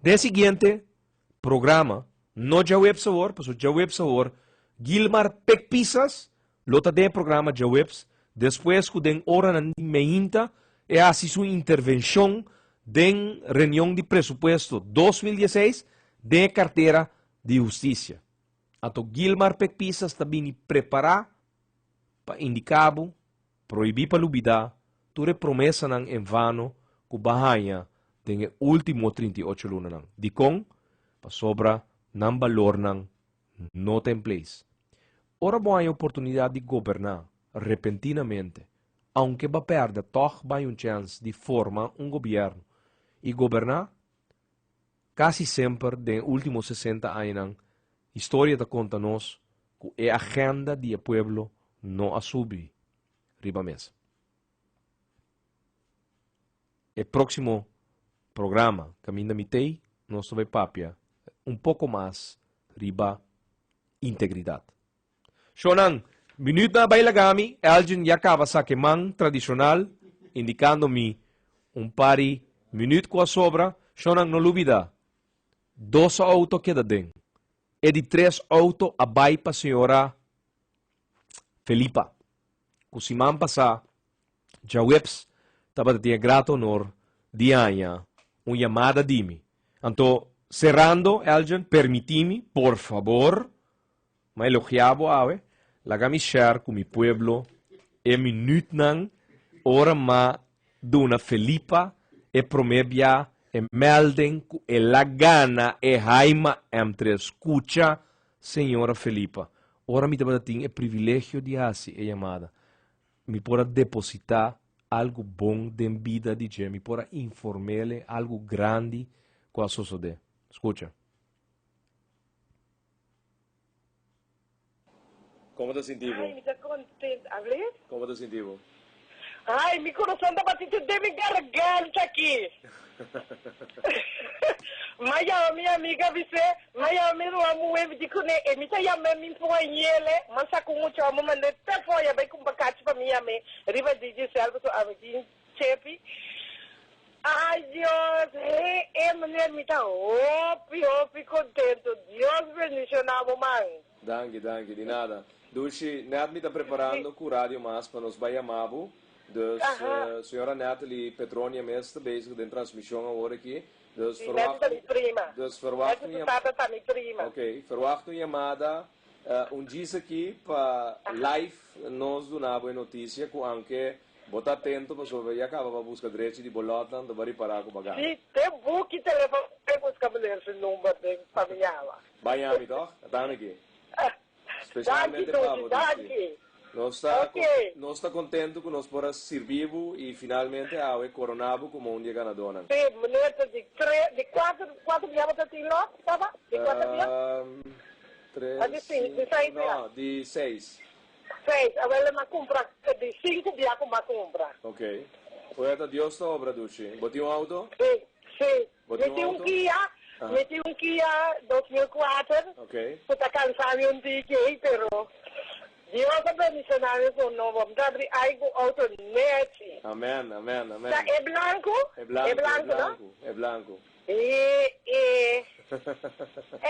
Den e siguiente programa, no djaweps awor, pasobra djaweps awor Gilmar Pek Pisas lo ta den e programa djaweps, despues ku den oranan di meinta e hasi su intervenshon den reunion di presupuesto 2016 den e kartera di hustisia. Anto Gilmar Pek Pisas ta bini prepará pa indiká bo Prohibí pa lubidá tur e promesanan en vano ku bo a haña den e último 38 lunanan. Dikon? Pasobra nan balornan no ta en place. Ora bo haña oportunidat di goberná repentinamente, aunke bo a pèrdè tòg bo haña un chèns di forma un gobièrnu i goberná, kasi semper den e último 60 añanan historia ta konta nos ku e agenda di e pueblo no a subi riba mesa. E próksimo programa Kaminda Mi Tei nos ta bai papia un poko mas riba integridat. Shownan, minütnan a bai laga mi, Elgin ya kaba sa ke man tradishonal indikando mi un par di minüt ku a sobra. Shownan, no lubida, dos outo a keda den. E di tres outo a bai pa señora Felipa, ku siman pasá djaweps tabata tin e grato honor di haña un yamada di mi. Anto, serando, Elgin, permití mi, por fabor, m'a elogiá bo awe, laga mi share ku mi pueblo e minütnan ora m'a duna Felipa e promé bia e melding ku el a gana e Haima M3. Skucha, señora Felipa, ora mi tabata tin e privilegio di hasi e yamada, mi por a depositá algu bon den bida di dje, mi por a inform'el algu grandi ku a sosodé. Skucha. Komo ta sinti bo? Ay, mi ta kontent. Abre? Komo ta sinti bo? Ay, mi kurason ta bati te den mi garganta aki. M'a yama mi amiga bis'é, m'a yama mi ruman muhé, mi di kuné, e mi ta yam'é mi mpuañele, m'a saka un mucha hòmber mand'é te afó ya bai kumpra kachi pa mi yam'é riba Digicel pasobra ami tin chepi. Ay Dios, he e meneer mi ta hopi hopi contento, Dios bendiciona bo man. Danki, danki, di nada. Dushi, net mi ta preparando cu Radio Mas pa nos bai yama bo. Dus Aha. señora Natalie Petronia mes ta bezig den transmision awor aki. Dus Sí, Natalie verwacht ta mi prima. dus verwacht Natalie un su tata ta mi prima. Ok, verwacht un yamada un djis aki pa live nos duna bo e noticia cu aunke bo ta atento pasobra ya caba pa busca drechi di bo lotnan ta bo ripara cu bo a gana. Sí, te buki telefon pa busca meneer su number den pa mi yama. Ba yami toch? Ata mi aki. Danki Specialmente pa Dushi, bo, Dushi. danki. Nos ta Ok. nos ta contento cu nos por a sirbi bo y finalmente awe corona bo como un di e ganadonan. Sí, meneer ta di tre, di kuater, kuater bia bo ta tin lot, taba? Di kuater bia? Ehm, tres, Of di sinku, di seis bia? No, di seis. Seis, awel e m'a cumpra di sinku bia cu m'a cumpra. Ok. Oye, ta Dios ta obra, Dushi. Bo tin un auto? Sí, sí. Bo Mi tin un tin un auto? Kia, mi tin un Kia 2004 ku ta kansa mi un tiki, pero Dios a bendiciona mi ku un nobo. Mi ta abri ai ku auto nechi. Amen, amen, amen. Ta e blanku? E blanku, E blanku, e no? blanku, e blanku. E, e.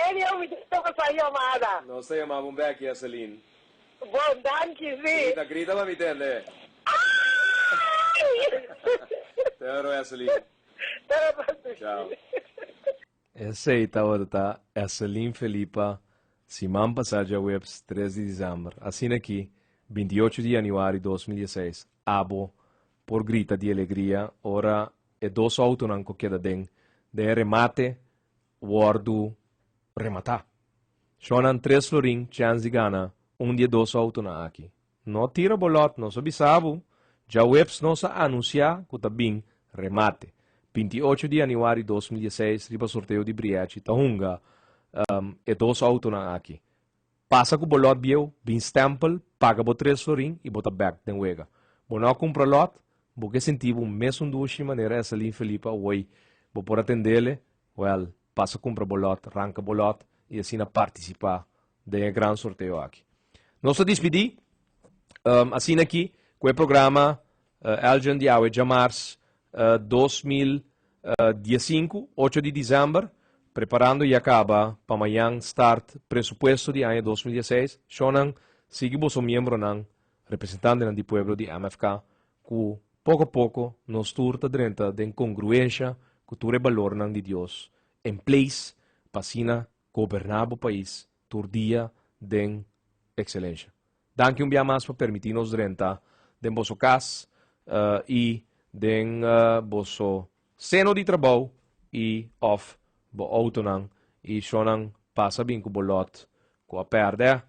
Anyway, mi ta pasa yamada. Nos ta yama bo un bek, Yeseline. Bon, danki, si. Grita, grita pa mi tende. Ai! Te oro, Yeseline. Ciao. Esey tabata ta Esselin Felipa siman pasa djaweps tres di december. Asina aki, 28 di januari 2016, abo por grita di alegria ora e dos autonan cu keda den den e remate wordo remata. Shonan tres florin chance di gana un di e dos autonan aki. No tira bo lot, nos a bisa bo. Djaweps nos a anuncia cu ta bin remate. 28 di januari 2016 riba sorteo di Briechi ta hunga e dos autonan aki. Pasa cu bo lot bieu, bin stempel, paga bo tres florin y bo ta bek den wega. Bo no a cumpra lot, bo ke sinti bo mesun dushi manera Esselin Felipa awoi bo por atendele, well, pasa cumpra bo lot, ranca bo lot y asina participa den e gran sorteo aki. Nos ta dispidí um, asina aki ku e programa uh, Elgin di awe djamars uh, 2015, 8 di december, preparando ya kaba pa mañan start presupuesto di aña 2016. Shonan, sigui boso miembronan, representantenan di pueblo di MFK, ku poko poko nos tur ta drenta den kongruensha ku tur e balornan di Dios en place pa asina goberná bo pais tur dia den ekselensha. Danki un bia mas pa permití nos drenta den boso kas i den boso seno di trabou i òf bo outonan i shonnan pasa bin ku bo lòt ku a pèrdè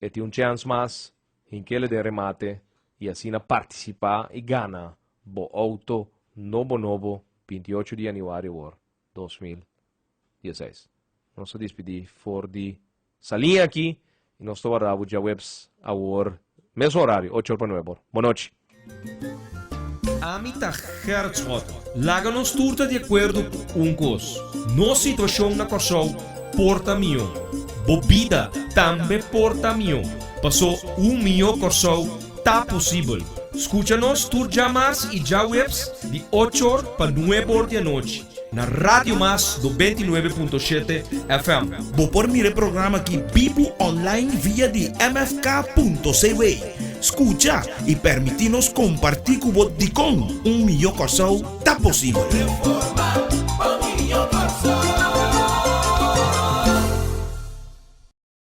e tin un chèns mas hinkele den remate i asina partisipá i gana bo outo nobo nobo 28 di yanüari awor 2016. Nos ta dispidí for di Saliña aki i nos ta warda bo djaweps awor mesun horario, ocho or pa nuebe or. Bon nochi. Ami ta Gerrit Schotten. Laga nos tur ta di akuerdo ku un kos, nos situashon na Kòrsou por ta mihó. Bo bida tambe por ta mihó, pasó un mihó Kòrsou ta posibel. Skucha nos tur djamars i djaweps di ocho or pa nuebe or di anochi na Radio Mas 99.7 FM. Bo por mira e programa aki bibu online via di mfk.cw. Skucha i permití nos kompartí ku bo dikon un mihó Kòrsou ta posibel.